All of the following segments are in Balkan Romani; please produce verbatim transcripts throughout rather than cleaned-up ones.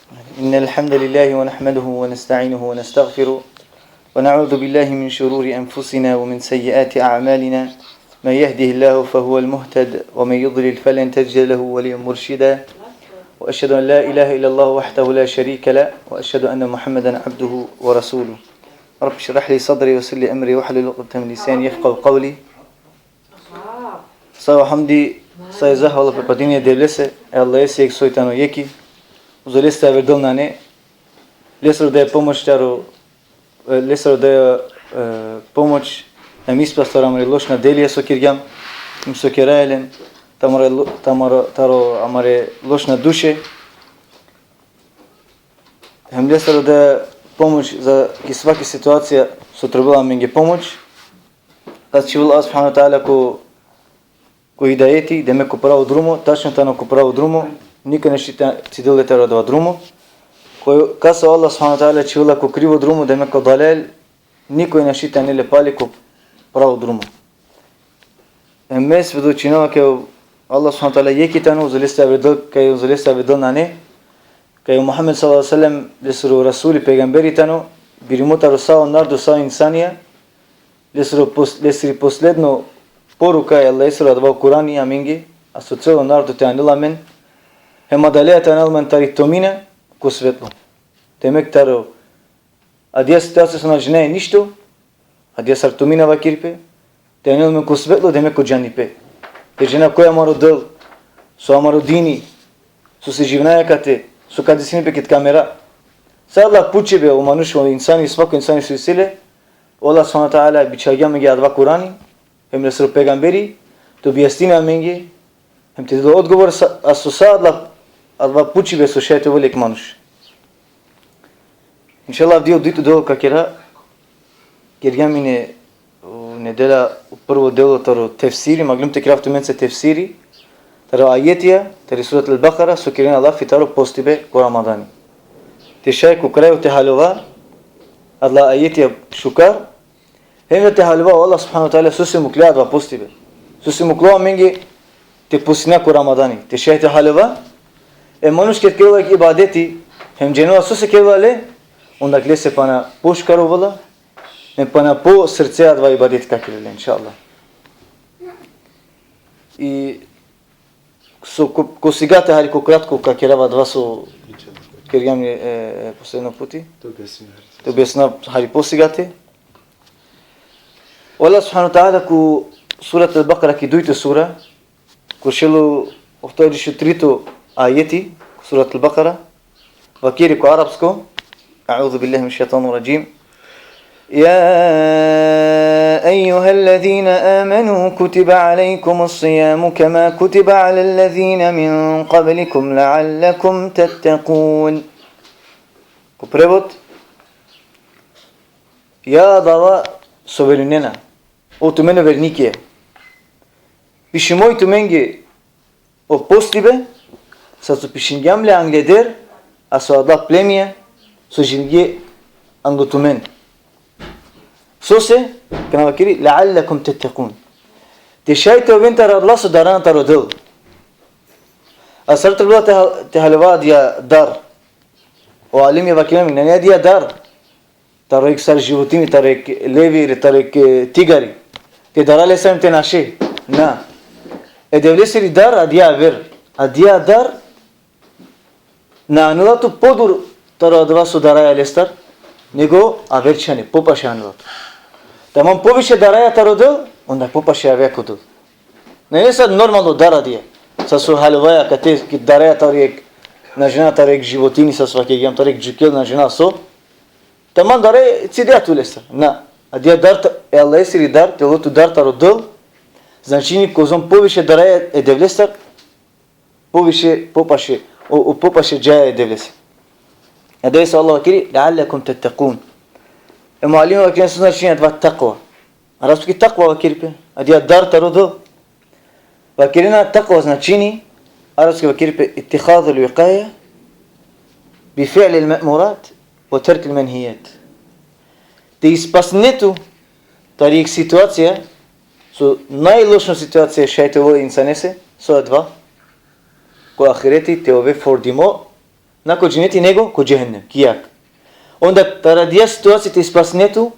إن الحمد لله ونحمده ونستعينه ونستغفره، ونعوذ بالله من شرور أنفسنا ومن سيئات أعمالنا. من يهده الله فهو المهتد، ومن يضلل فلن تجد له وليا مرشدا. وأشهد أن لا إله إلا الله وحده لا شريك له، وأشهد أن محمدا عبده ورسوله. رب اشرح لي صدري ويسر لي أمري واحلل عقدة من لساني يفقهوا قولي. Sa o hamdi, sa i zahvala pripadini e Devlese, e Allahese jekh soj tano jekhi. Uzo leste averdel nane. Lesoro daja pomoć taro, e, lesoro daja, e, pomoć, hem ispas taro amare lošna delija so kergjam, hem so keraja len, tamare lo-, tamaro, taro amare lošna duše. Hem lesoro daja pomoć za ki svaki situacija so trebela amenge pomoć. Kas čhivela Allah subhanahu ve teala ko, ko hidajeti, demek ko pravo drumo, tačno tano ko pravo drumo, nikoj našti te cidel le taro adava drumo. Ko, kas o Allah subhanahu ve teala čhivela ko krivo drumo, demek ko dalal, nikoj našti te anel le pale ko pravo drumo. Hem me svedočinava kaj o Allah subhanahu ve teala jekhi tano, uzo leste averdel, kaj uzo leste averdel nane, kaj o Muhammed sallallahu alejhi ve sellem lesoro rasuli, pejgamberi tano, birimo taro sa o narodo, sa o insanija, lesoro pos-, lesiri posledno poruka e Allahesoro adava o Kurani amenge, a so celo narodo te anel amen, hem adaleja te anel amen tari tomina ko svetlo. Demek taro adija situacija so na džanaja ništo, adija sar tomina vakeripe, te anel amen ko svetlo, demek ko džanipe. Te džana koj amaro Del, so amaro dini, so si živinaja kate, so ka desini pe kit kamera. Sa adala pučibe o manuš, o insani, svako insani so isi le, o Allah subhanahu ve teala bičhalgja amenge adava Kurani, hem lesoro pejgamberi, te objasnini amenge, hem te del odgovor sa, a so sa adala, adava pučibe so šaj te ovel jekh manuš. Inšallah, avdive o dujto delo ka kera, kergjam ine, o, nedela, o prvo delo taro tefsiri, mangljum te kerav tumence tefsiri taro ajetija tari Surat el-Bekara, so kerena lafi taro postibe ko Ramadani. Te šaj ko kraj te haljova adala ajetija šukar, hem te haljova o Allah subhanahu ve teala sose muklja adava postibe. Sose muklo amenge te postina ko Ramadani. Te šaj te haljova, e manuš ked kerela ibadeti, hem džanela sose kerela le, onda lese pana pošukar ovela, hem pana po srce adava ibadeti ka kerel le, inšallah. I so ko, ko sigate hari ko kratko ka kerav adava so kergjam, e, e, posledno puti. To objasnina hari. To objasnina hari po sigate. O Allah subhanahu ve teala ko Surat el-Bekara, ki dujto sura, ko šel o ohtariš u trito ajeti, Surat el-Bekara, vakeri ko arapsko, أعوذ بالله من الشيطان الرجيم. يا أيها الذين آمنوا كتب عليكم الصيام كما كتب على الذين من قبلكم لعلكم تتقون. Ko prevod: Ja adala so verujnena, o tumen o vernikija, pišimo i tumenge o postibe, sar so pišingjam le angleder, a so adala plemija so dživingje anglo tumen. Sose, kana vakeri, لعلكم تتقون. Te šaj te oven taro adala so darana taro Del. A sar trebela te ha-, te haljova adija dar? O alimija vakerena, nane adija dar taro jekh sar životinja, taro jekh levi ili taro jekh, e, tigari. Te dara lestar hem te naše. Na. E Devlesiri dar adija aver. Adija dar na anela tut podur taro adava so daraja lestar, nego aver čhane, popaše anela tut. Tamam poviše daraja taro Del, onda popaše avea ko Del. Nane sar normalno dar adija. Sar so haljovaja kate, ki daraja taro jekh, na džana, taro jekh životinja, sar so vakergjam, taro jekh džukel, na džana so. Tamam daraja, cidea tu lestar. Na. Adija dar ta-, e Allahesiri dar, te ovel tut dar taro Del, značini kozom poviše daraja e Devlestar, poviše popaše, o, o popaše džaja e Devlese. Adava so Allah vakeri, لعلكم تتقون. E mualimi vakerena so značini adava takva. Arapski takva vakeri pe, adija dar taro Del. Vakerena takva značini, arapski vakeri pe اتخاذ الوقاية بفعل المأمورات وترك المنهيات. Te ispasine tu tari jekh situacija, so najlošno situacija šaj te ovel insanese, so adava, ko ahireti te ove fordimo, Na ko dženeti nego ko džehennem, ki jag. Onda taro adija situacija te spasine tu,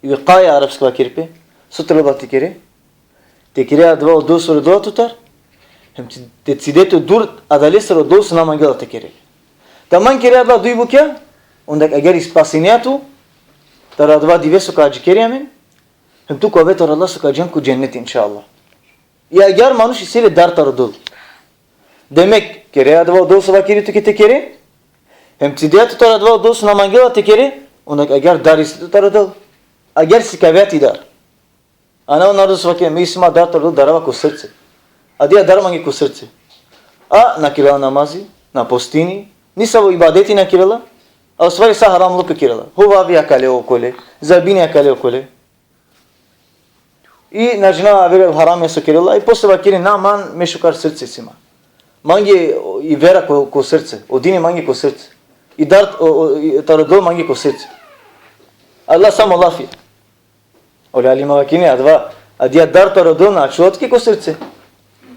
vikaja arapsko vakeri pe, so trebela te kere? Te kere adava o dova so rodela tutar, hem te, te cide tu dur adalestar o dova so na mangela te kere. Taman kere adala duj bukja, onda agjaar spasine tu taro adava dive so ka adžikeri amen, hem tu ka ove taro adala so ka džan ko dženeti, inšallah. I agjaar manuš isi le dar taro dova. Demek, kere adava o dova so vakeri tuke te kere, hem cide tu taro adava o dova so na mangela te kere, onda agjaar dar isi tu taro dova. Agjaar sikavea ti dar. A na o narodo so vakeri, me isi ma dar taro dova, darava ko srce. Adija dar mange ko srce. A na kerela namazi, na postini, nisavo ibadeti na kerela, a u stvari sa haramluko kerela. Huvavi akale okole, zabini akale okole. I na džanela avere haramija so kerela, i posle vakeri, na man, me šukar srce si ma. Mange i vera ko, ko srce, o dini mange ko srce. I dar, o, o, i taro dova mange ko srce. Adala samo lafi. Ole alima vakerena, adava, adija dar taro dova na ačhola tuke ko srce.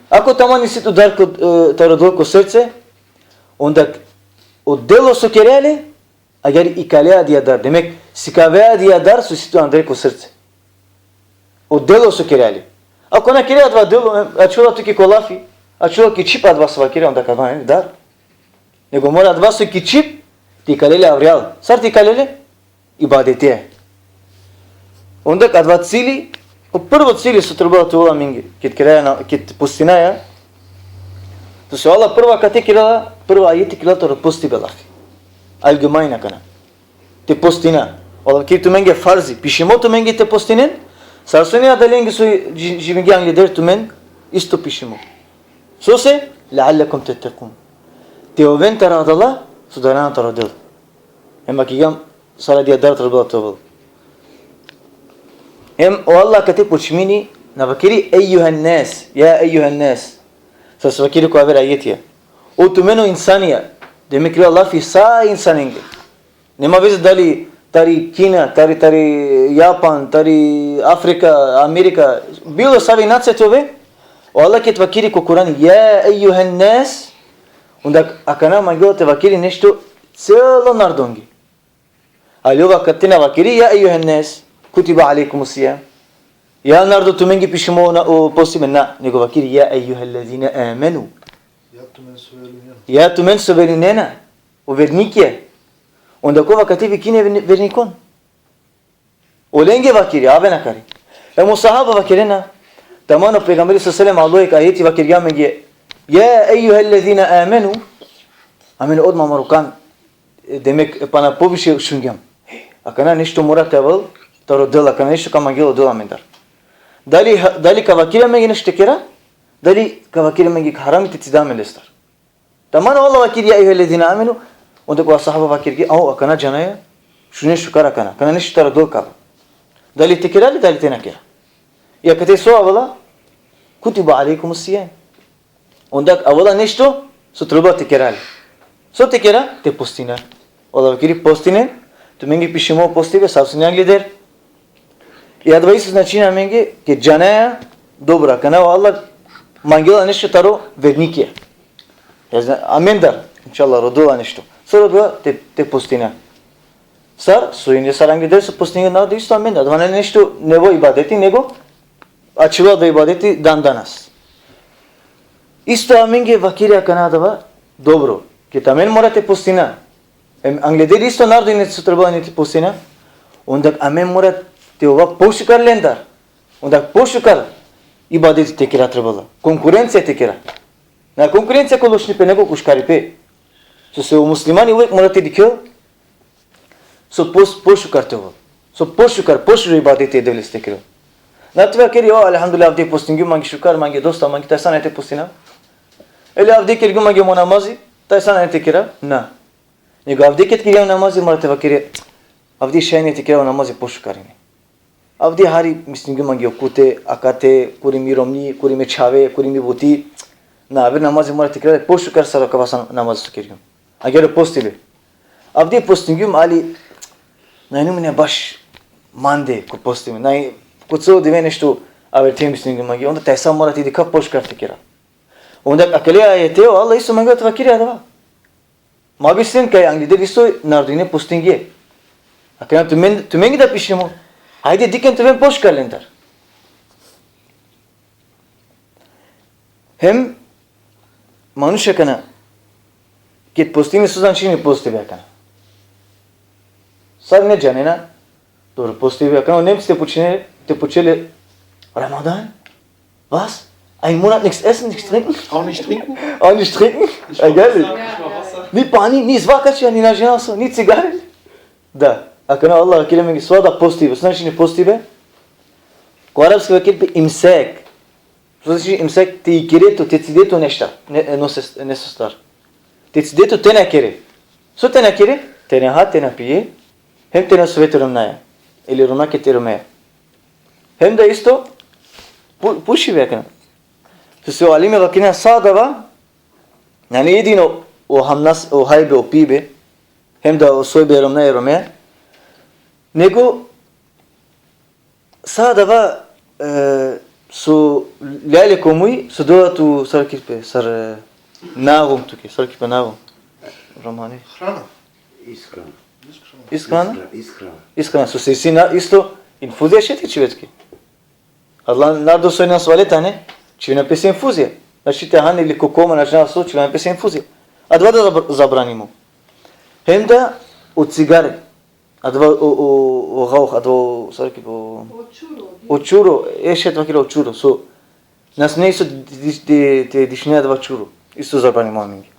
Ako taman isi tu dar ko, e, taro dova ko srce, onda o delo so kerea le, agjaar ikalea adija dar. Demek, sikavea adija dar so isi tu andre ko srce. O delo so kerea le. Ako na kerea adava delo, e, ačhola tuke ko lafi, ačhola ki čhib adava so vakerea, onda ka adava nane dar. Nego mora adava so ki čhib, te ikale le avrijal. Sar te ikale le? Ibadeti. Onda adava cili, o prvo cili so trebela te ovel amenge, ked keraja na, ked postinaja, so o Allah prva kate kerela, prva ajeti kerela taro postibe lafi. Allgemein akana. Te postina. O Allah vakeri tumenge farzi, pišimo tumenge te postinen, sar sine adalenge so dži-, živingje angleder tumen, isto pišimo. Sose? لعلكم تتقون. Te oven taro adala so darana taro dela. Hem vakergjam sar adija dar trebela te ovel. Hem o Allah kate počmini, na vakeri ejjuhen nas, ja ejjuhen nas. Sar so vakeri ko aver ajetija. O tumen o insanija, demek kerela lafi sa insanenge. Nema veze dali tari Kina, tari, tari Japan, tari Afrika, Amerika, bilo savi nacija te ove, o Allah ked vakeri ko Kurani, ja ejjuhen nas, onda akana mangela te vakeri nešto celo narodonge. Ali ov akate na vakeri, ja ejjuhen nas, kutibe alejkumus sijam. Ja narodo, tumenge pišimo na, o postibe, na, nego vakeri, ja ejjuhellezine amenu. Ja tumen so verujnena. Ja tumen so verujnena. O vernikija. Onda kova kate vikini e verni-, vernikon? Olenge vakeri, aven akari. Hem o sahaba vakerena, taman o pejgamberi sallallahu alejhi ve sellem alo jekh ajeti, vakergja amenge, ja ejjuhellezine amenu, amen odma amaro kan, e, demek, e, pana poviše šungjam. Akana nešto mora te avel taro dela, akana nešto ka mangel o dela amendar. Dali, dali ka vakeri amenge nešto te kera, dali ka vakeri amenge harami te cida amen lestar. Taman o Allah vakeri, ja ejjuhellezine amenu, onda ko sahaba vakergje, o, akana džanaja, šunen šukar akana, akana nešto taro dela ka avel. Dali te kera le, dali te na kera. I akate so avela, kutibe alejkumus sijam. Onda avela nešto so trebela te kera le. So te kera? Te postina. O Allah vakeri postinen, tumenge pišimo postibe, sar sine angleder. I adava isto značini amenge, ked džanaja, dobro, akana o Allah mangela nešto taro vernikija. Ja zna-, amendar, inšallah, rodela nešto. So rodela? Te, te postina. Sar, so ine sar angleder so postinge narodo, isto amendar. Adava nane nešto nevo ibadeti, nego ačhilo adava ibadeti dan danas. Isto amenge vakeri akana adava, dobro, ked amen mora te postina. Em, angleder isto narodo ine so trebela ine te postina. Onda amen mora te ova pošukar lendar. Onda pošukar ibadeti te kera trebela. Konkurencija te kera. Na konkurencija ko lošnipe, nego ko šukaripe. Sose o muslimani uvek mora te dikhel so pos-, pošukar te ovel. So pošukar, pošukar ibadeti e Devlese te kerel. Na te vakeri, o, elhamdulillah, avdive postingjum, mange šukar, mange dosta, mange tajsa nane te postina. Ili avdive kergjum mange mo namazi, tajsa nane te kera. Na. Nego avdive ked kergjum namazi, mora te vakeri, avdive šaj ine te kera o namazi pošukar ine. Avdive hari mislingjum mange o kute, akate, kuri mi romni, kuri me čhave, kuri mi buti. Na, aver namazi mora te kera pošukar sar akava sa namazi so kergjum. Agjaar o postibe. Avdive postingjum, ali na inum ine baš mande ko postibe. Na, ko celo dive nešto aver te mislingjum mange. Onda tajsa mora te dikha pošukar te kera. Onda akale ajete o Allah isto mangela te vakeri adava. Ma bi sen kaj angleder isto narodine postingje. Akana tumen, tumenge da pišimo. Ajde, dikhen te oven pošukar lendar. Hem manuša akana, ked postini, so značini postibe akana? Sar ne džanena, dobro, postibe akana, o Nemci te pučine, te pučele: Ramadan, was? Ein Monat nichts essen, nichts trinken? Auch nicht trinken? Auch nicht trinken? Egal. Ni pani, ni žvakača, ni na ženaso, ni cigare. Da. Akana Allah vakeri amenge so da postibe, so značini postibe? Ko arapski vakeri pe imsak. So značini imsak? Te ikere tu, te cide tu nešto, ne, nose-, nesostar. Te cide tu te na kere. So te na kere? Te na ha, te na pije, hem te na sove te romnjaja. Ili romnjake te romnjaja. Hem da isto pu-, pušibe akana. Sose o alime vakerena sa adava, nane jedino o hamnas, o hajbe, o pibe, hem da o sojbe e romnjaja, e romnjaja, nego sa adava, e, so lelja le ko muj, so dela tu, sar vakeri pe, sar, e, nagum tuke, sar vakeri pe, nagum. Romani. Hrana. Ishrana. Ishrana? Ishrana. Ishrana, sose isi na, isto infuzija šaj te čhive tuke. Adala narodo so ine nasvale tane, čhivena pese infuzija. Znači te han ili ko koma, znači na so, čhivena pese infuzija. Adava da zabr-, zabranimo. Hem da o cigare. Adava o, o, o rauh, adava o, sar vakeri pe, o, O čuro. o čuro, e šaj te vakera o čuro. So, nas ne isto di-, di-, te dišine adava čuro. Isto zabranimo amenge.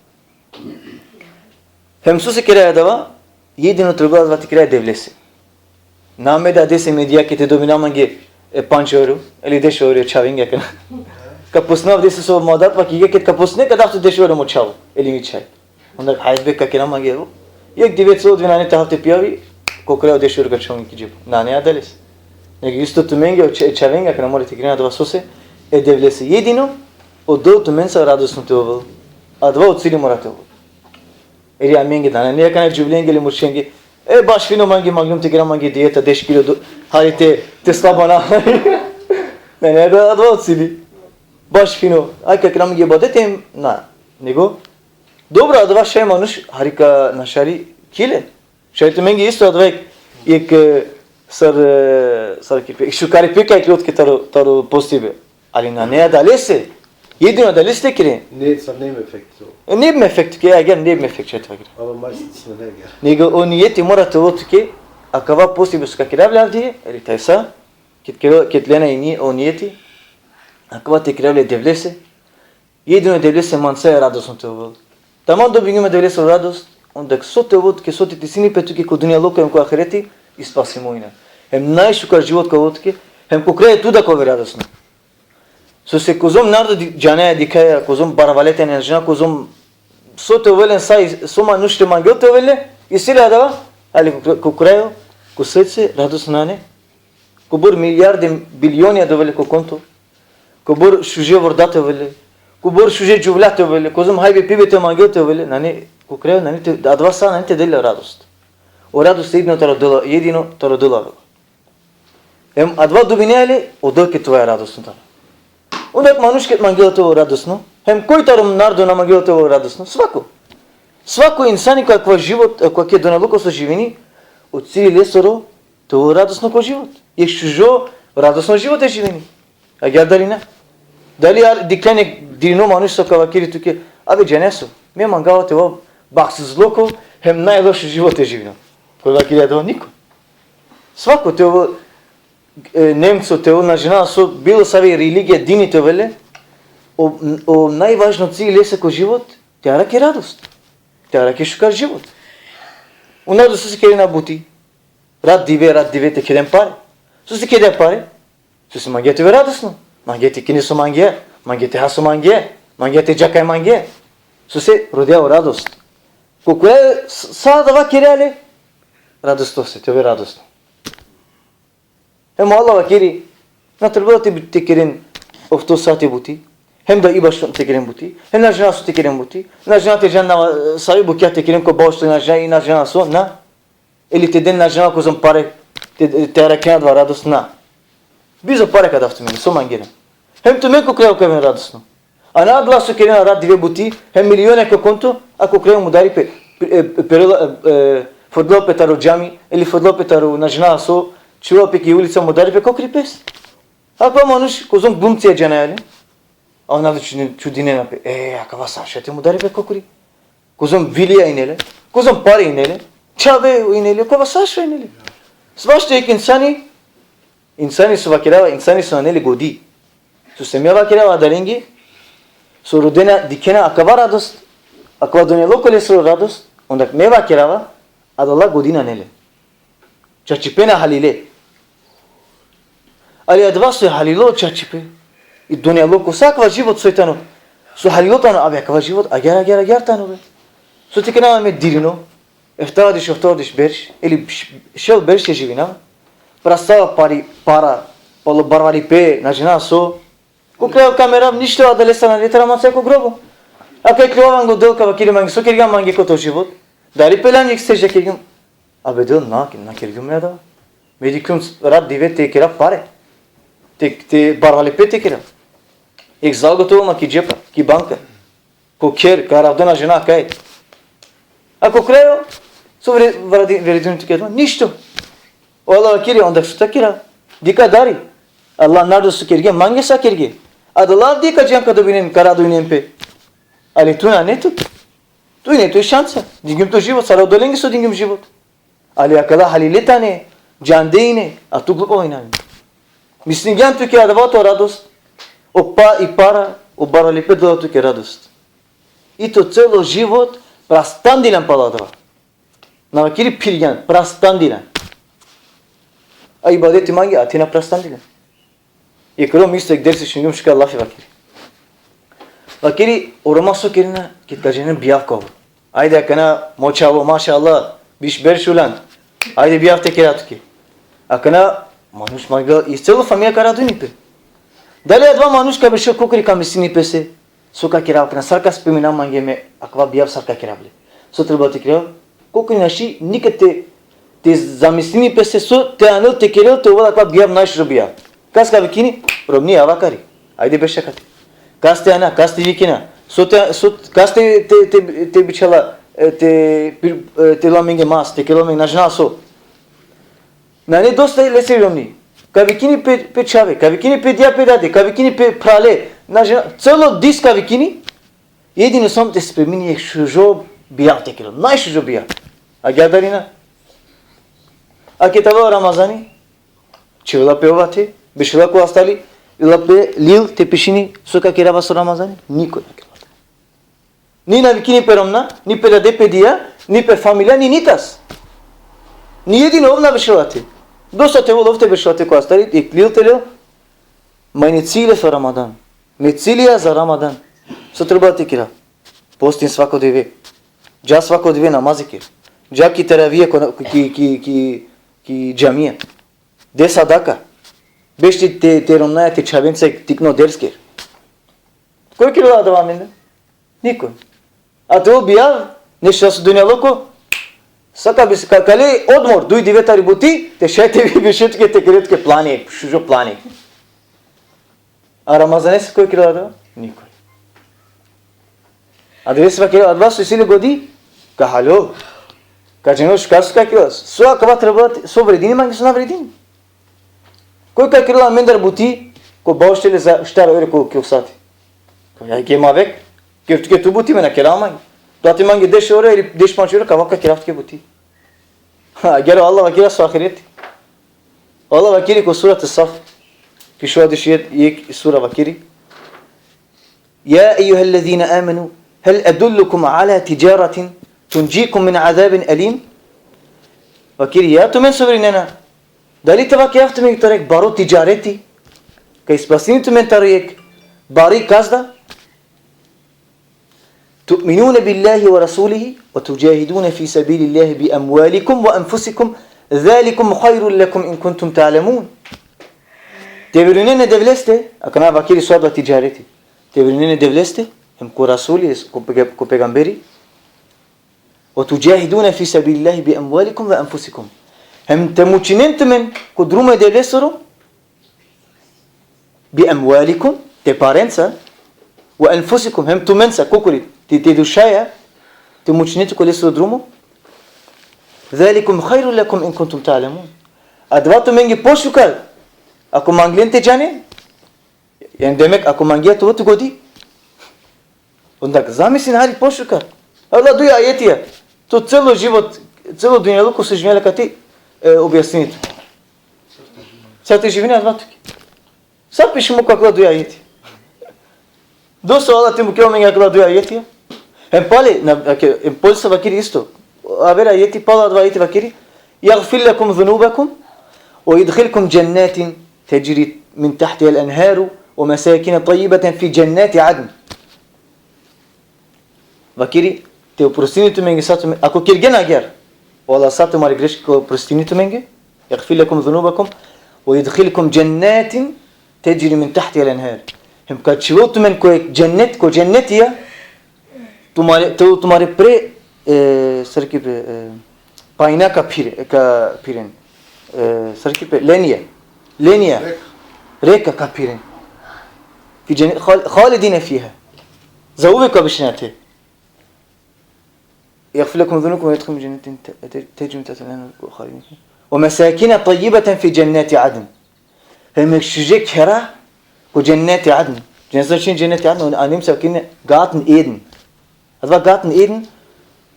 Hem sose keraja adava? Jedino trebela adava te keraja e Devlese. Na me da dese me dija ked te dobina mange e pandž evro, ili deš evro čhavenge akana. Ka postinav dese so mo adat vakeri, ked ka postine ka dav tu deš evro mo čhavo, ili mi čhaj. Onda hajde be, ka kera mange, evo. Jekh dive celo dive nane te hav te pijavi, ko kraj o deš evro ka čhonge ki džep. Nane adalese. Nego isto tumenge, o č-, čhavenge akana mora te kerena adava sose? E Devlese. Jedino odol tumenca radosno te ovel. Adava o cili mora te ovel. Ili amenge da, nane akana džuvlenge ili murčenge: E, baš fino mange, manglum te kera mange dijeta, deš kilo do-, hari te, te slabana. Nane, adava, adava o cili. Baš fino, aj ka kera mange ibadet, em, na. Nego, dobro, adava šaj manuš hari ka našari kile. Šaj tumenge isto adava jekh, jekh, e, sar, e, sar ki pe, šukaripe kaj klo tuke taro, taro postibe. Ali nane adalese. Jedino adalese te kere. Ne, sa nema efekt to. Nema efekt, ke agjaar nema efekt, šaj te vakera. Ama maš si na ne agjaar. Nego o nijeti mora te ovel tuke, akava postibe so ka kerav le avdive, ili tajsa, ked kere-, ked lena i ni-, o nijeti, akava te kerav le e Devlese, jedino e Devlese manca e radosno te ovel. Taman dobingjum e Devlesoro radost, onda so te ovel tuke, so te tisini pe tuke ko dunjaluko hem ko ahireti, i spasimo ine. Hem najšukar život ka ovel tuke, hem ko kraj tu da ka ove radosno. Sose kozom narodo di-, džanaja, dikhaja, kozom barvale tane, na džanav kozom, so te ovel len sa, i so manuš te mangel te ovel le, isi le adava, ali ko, ko kraj, ko srce radosno nane. Kobor milijarde, bilionja te ovel le ko konto. Kobor šuže vorda te ovel le. Kobor šuže džuvlja te ovel le. Kozom hajbe pibe te mangel te ovel le. Nane, ko kraj, nane te, adava sa nane te del le radost. O radost jedino taro dela, jedino taro dela avela. Em adava dobinea le, odova ka ovel radosno taro. Onda jekh manuš ked mangela te ovel radosno, hem koj taro narodo na mangela te ovel radosno? Svako. Svako insani ko akava život, ko akava dunjaluko so živini, o cili lesoro te ovel radosno ko život. Jekh šužo, radosno život te živini. Agjaar dali na? Dali ar-, dikhljan jekh dirno manuš so ka vakeri tuke: Abe, džanea so, me mangava te ovav baksuzluko, hem najlošo život te živinav. Koj vakeri adava? Niko. Svako, te ovel, e, Nemco te ovel, na džanav so, bilo savi religija, dini te ovel le, o, o najvažno cili lese ko život, te arakhe radost. Te arakhe šukar život. O narodo sose kerena buti? Rat dive, rat dive te keren pare. Sose keren pare? Sose mangea te ove radosno. Mangea te kine so mangea, mangea te ha so mangea, mangea te dža kaj mangea. Sose rodea o radost. Ko kraj, s-, sa adava kerea le, radostose, te ove radosno. Hem o Allah vakeri, na trebela te, te keren ofto sati buti, hem da ibaš te keren buti, hem na džanav so te keren buti, na džanav te džan na, savi bukja te keren ko bašta, na džanav, na džanav so, na. Ili te den na džanav kozom pare, te, te arakhen adava radost, na. Bizo pare ka dav tumenge, so mangena. Hem tumen ko kraj ka oven radosno. A na adala so kerena rat dive buti, hem miliona ko konto, a ko kraj mudari pe. e, perela, e, frdela pe taro džami, ili frdela pe taro na džanav so, čhivela pe ki ulica, mudari pe, kokri pes. Akava manuš, kozom glumcija džanaja le. A ona da čudine-, čudinena pe. E, akava sašo te mudari pe kokri. Kozom vilija ine le, kozom pare ine le, čhave ine le, kova sašo ine le. Svašta jekh insani, insani so vakerava, insani so nane le godi. So sine me vakerava adalenge, so rodena, dikhena akava radost, akava dunjaluko lesoro radost, onda me vakerava, adala godi nane le. Čačipe na halile. Ali adava so halilo čačipe. I dunjaluko, sa akava život so tano. So halilo tano, abe akava život, agjar, agjar, agjar tano, be. So te kena me dirino, eftavardeš, eftavardeš berš, ili š-, šel berš te živina. Prastava pari, para, palo barvalipe, na džanav so. Ko kraj ka merav, ništo adalestar nane le taro mase ko grobo. A kaj kljova ango Del, ka vakeri mange, so kergjan mange ko to život. Dali pelan jekh sežda kergjum? Abe Del, na, na kergjum me adava. Me dikhljum rat dive te kerav pare. Te, te barvalipe te kerav. Jekh zalog te ovel ma ki džepa, ki banka. Ko kher, ka aravdena žena kaj. A ko krajo, so vre-, vradi-, vredini tuke adava? Ništo. O Allah vakeri, onda so te kerav? Dikh adari. Allah narodo so kerge, mange sa kerge. Adala avdive ka džan, ka dobinen, ka radujnen pe. Ali tu nane tut. Tu ine toj šansa. Dingjum to život, sar odolenge so dingjum život. Ali akala halile tane, džande ine, a tu glupo ine. Mislingjan tuke adava to radost, o pa-, i para, o barvalipe dela tuke radost. I to celo život prastandiljan palo adava. Na vakeri phirgjan, prastandiljan. A ibadeti mange, a te na prastandiljan. Jekh rom isto jekh dersi šungjum, šukar lafi vakeri. Vakeri, o Roma so kerena, ked ka džanen bijav ka ovel. Ajde akana, mo čhavo, mašallah, biš berš ulan. Ajde bijav te kera tuke. Akana, manuš mangla, i celo familija ka radujni pe. Dali adava manuš ka bešel kokri, ka mislini pese, so ka kerav akana, sar ka spremina mange me, akava bijav sar ka kerav le. So trebela te kerav? Kokri našti nikad te, te zamislini pese so te anel te kerel te ovel akava bijav najšužo bijav. Kas ka vikini? Romni, ava kari. Ajde beša kate. Kas te ana, kas te vikina? So te, so, kas te, te, te, te bičhala, e, te, e, te la amenge mas, te kerel amenge na džanav so. Nane dosta lesiri romni. Ka vikini pe, pe čhave, ka vikini pe dija, pe dade, ka vikini pe phrale. Na džanav, celo dis ka vikini. Jedino samo te spremini jekh šužo bijav te kerel. Najšužo bijav. Agjaar dali na? A ked avela Ramazani, čhivela pe ov ate, bešela ko astali, lela pe lil te pišini so ka kerava so Ramazani, nikoj na kerela. Ni na vikini pe romna, ni pe dade, pe dija, ni pe familija, ni nikas. Ni jedino ov na bešela ate. Dosta te ovel ov te bešel ate ko astali, jekh lil te lel. Ma ine cilj so Ramadan. Me cilja za Ramadan. So trebela te kera? Postin svako dive. Dža svako dive namazi ker. Dža ki teravija ko, ki, ki, ki, ki džamija. De sadaka. Beš te, te, te romnaja, te čhavenca tikno ders ker. Koj kerela adava amende? Nikoj. A te ovel bijav, nešto so dunjaluko, sa ka bis-, ka, kale odmor, duj dive tari buti, te šaj te bi-, biše tuke te kere tuke plani, šužo plani. A Ramazaneske koj kerela adava? Nikoj. Adava so kerela, adava so isi le godi, ka haljol. Ka džanol šukar so ka kerela. So akava trebela, so vredini mange, so na vredini. Koj ka kerela amendar buti, ko bauštele za štar evro ko, ko sati. Ka ja ke ma vek, ker tuke tu buti, me na kerav mange. Plati mange deš evro ili deš panč evro, ka vav ka kerav tuke buti. Ha, agjaar o Allah vakeri so ahireti. O Allah vakeri ko surat Saf. Ki šovardeš jekh sura vakeri. يا أيها الذين آمنوا هل أدلكم على تجارة تنجيكم من عذاب أليم؟ Vakeri, ja tumen so verinena, dali te vakerav tumen taro jekh baro tidžareti, ka ispasini tumen taro jekh bari kazna? تؤمنون بالله ورسوله وتجاهدون في سبيل الله بأموالكم وأنفسكم ذلكم خير لكم إن كنتم تعلمون. Te verujnen e Devleste, akana vakeri so adava tidžareti. Te verujnen e Devleste, hem ko Rasuli, ko pega-, ko pegamberi. وتجاهدون في سبيل الله بأموالكم وأنفسكم. Hem te mučinen tumen ko drumo e Devlesoro, بأموالكم, te parenca, وأنفسكم, hem tumenca, kokori, te, te dušaja, Te mučine tu ko lesoro drumo. Zalikum hajrun lekum in kuntum ta'lemun. Adava tumenge pošukar, ako manglen te džanen. Jani demek, ako mangea te ovel tu godi. Onda zamislin hari pošukar. Adala duj ajetija. Tu celo život, celo dunjaluko so živine la kate, e, objasnini tu. Sar te živine adava tuke. Sar pišimo ko akala duj ajeti. Dosta, Allah te mukela amenge akala duj ajeti. Hem pale, na, ake, hem pale sa vakiri isto. Aver ajeti, pale adava ajeti vakiri: يغفر لكم ذنوبكم ويدخلكم جنات تجري من تحتها الأنهار ومساكن طيبة في جنات عدن. Vakiri, te oprostini tumenge sa tumen-, ako kergjen agjar, o Allah sa tumare greške ka oprostini tumenge. يغفر لكم ذنوبكم ويدخلكم جنات تجري من تحتها الأنهار. Hem ka čhivel tumen ko jek džennet, ko džennetija, tumare, te, tumare pre, e, sar ki pe, e, pajna ka phire-, ka phiren. E, sar ki pe, lenija. Lenija. Reka. Reka ka phiren. في جن-، خال-، خالدين فيها. Zauvek ka bešinen ate. يغفر لكم ذنوبكم ويدخلكم جنات ت-، ت-، تجري من تحتها الأنهار خالدين فيها. ومساكن طيبة في جنات عدن. Hem jekh šuže khera ko dženneti Adn. Džan so čin dženneti Adn, on anim sa kine Garten Eden. Adava Garten Eden,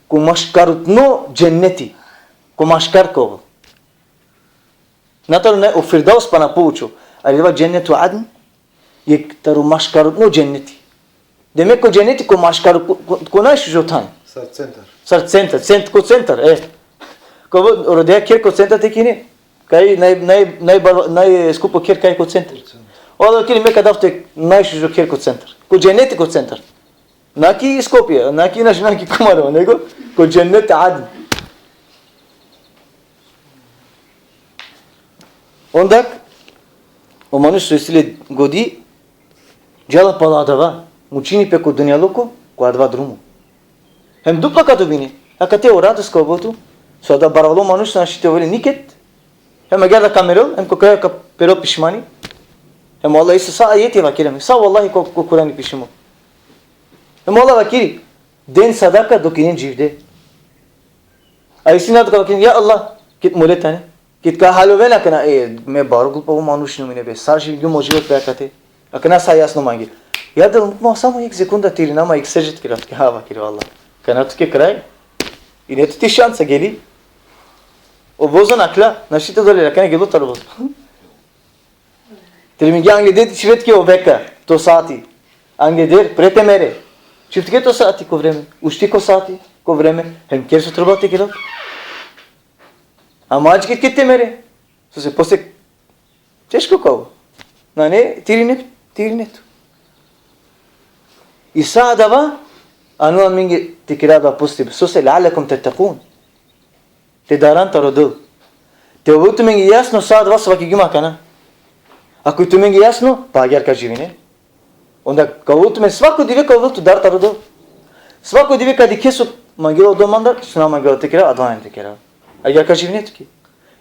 ko maškarutno dženneti. Ko maškar ka ovel. Na taro naj, o Firdaus pana poučo. Ali adava džennetu Adn, jekh taro maškarutno dženneti. Demek ko dženneti ko maškar-, ko, ko, ko najšužo than. Sar centar. Sar centar, cent-, ko centar, e. Ko vo-, rodea kher ko centar te kine. Kaj naj, naj, naj bar-, najskupo kher kaj ko centar. Ko centar. O Allah kine me ka dav te najšužo kher ko centar. Ko dženneti ko centar. Na ki Skopje, na ki, na, na ki Kumanovo, nego ko dženneti Adn. Onda, o manuš so isi le godi, džala pala adava, mučini pe ko dunjaluko, ko adava drumo. Hem dupla ka dobini, akate o radost ka ovel tu, so adava barvalo manuš našti te ovel le niked, hem agjaar da ka merel, hem ko kraj ka perel pišmani, hem o Allah isto sa ajeti vakiri, sa vallahi ko, ko Kurani pišimo. Hem o Allah vakiri, den sadaka dok inen dživde. A isi na dok ka vakiri, ja Allah, ked mole tane. Ked ka haljoven akana, e, me baro glupavo manuš inum ine be, sar živingjum o život pe akate. Akana sa jasno mange. Ja Del, ma samo jekh sekunda te irina ma jekh sedžda te kerav, ha, vakiri o Allah. Akana tuke kraj. Ine tuti šansa, geli. O vozo nakhla, našti te dole, akana gelo taro vozo. Te irmingja angleder te čhive tuke o veka, to sati. Angleder, pre te mere. Čhivdi tuke to sati ko vreme. Ušti ko sati ko vreme. Hem ker so treba te kerav. Ama adžiked ked te mere. Sose posle teško ka ovel. Nane, te irine, te irine tu. I sa adava, anela amenge te kera adava posle. Sose, لعلكم تتقون. Te daran taro Del. Te ovel tumenge jasno sa adava so vakergjum akana. Ako i tumenge jasno, pa agjaar ka živinen. Onda ka ovel tumen svako dive ka ovel tu dar taro Del. Svako dive ka dikhe so mangela o Del mandar, so na mangela te kera, adava te kera. Agjaar ka živine tuke.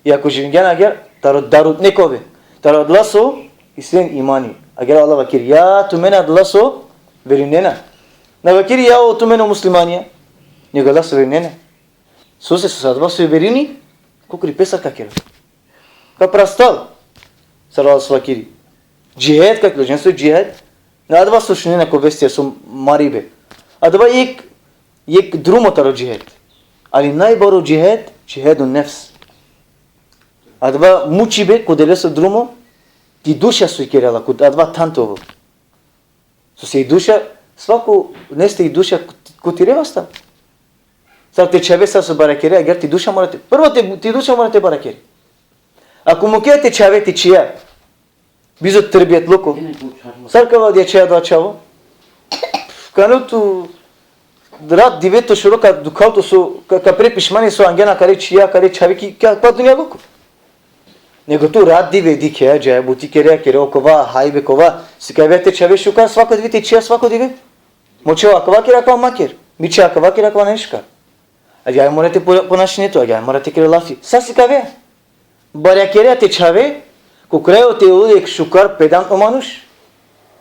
I ako živingjan agjaar, taro darutne ka ove. Taro adala so isi len imani. Agjaar o Allah vakiri, ja tumen adala so verinena. Na vakiri ja o tumen o muslimanja. Nego adala so verinena. Sose, sose adava so verujini, kokri pe sar ka kera. Ka prastal. Sar o Allah so vakiri. Džihad ka kera, džan so džihad. Na adava so šunena ko vestija so maribe. Adava jekh, jekh drumo taro džihad. Ali najbaro džihad, džihadu nefs. Adava mučibe ko Devlesoro drumo, ti duša so ikerela, ko adava than te ovel. Sose i duša, svako neste i duša ko-, ko tire vasta. Sar te čhave sa so barakere, agjaar ti duša mora te, prvo te, ti duša mora te barakere. Ako mukea te čhave ti čhija, bizo terbijatluko. Sar ka ovel adija čhija, adava čhavo? Kana tu rat dive to šoro ka dukhal to so, ka, ka pre pišmani so angjan akale čhija, akale čhave ki, ka, ka dunjaluko. Nego tu rat dive dikhe, džaja buti kere, kere okova, hajbe kova. Sikavea te čhave šukar, svako dive te čhija, svako dive. Mo čhavo akava ker, akava ma ker. Mi čhija akava ker, akava nane šukar. Agjaar mora te po-, ponašine tu, agjaar mora te kere lafi. Sa sikavea. Barjakerea te čhave, ko krajo te ovel jekh šukar pedantno manuš.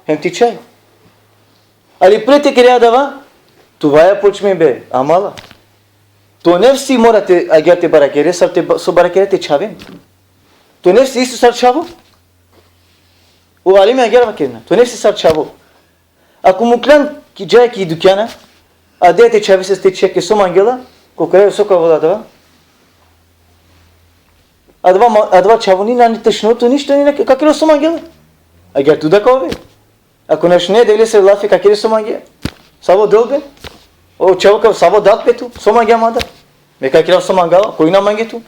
Hem ti čhaj. Ali pre te kere adava, Tuvaja počmibe, amala. To nefsi mora te, agjaar te barakere, sar te ba-, so barakere te čhaven. To nefsi isto sar čhavo. O alimi agjaar vakerena. To nefsi sar čhavo. Ako muklan ki džaja ki dukjana, a de te čhavese te čeke so mangela, ko kraj so ka ovel adava. Adava ma-, adava čhavo ni nane tešno tu ništo, ni na ka kerel so mangela. Agjaar tu da ka ove. Ako našune Devlese lafi, ka kere so mange. Savo del be. O čhavo ka, savo dat pe tu, so mange manda. Me ka kerav so mangava, koj na mange tu.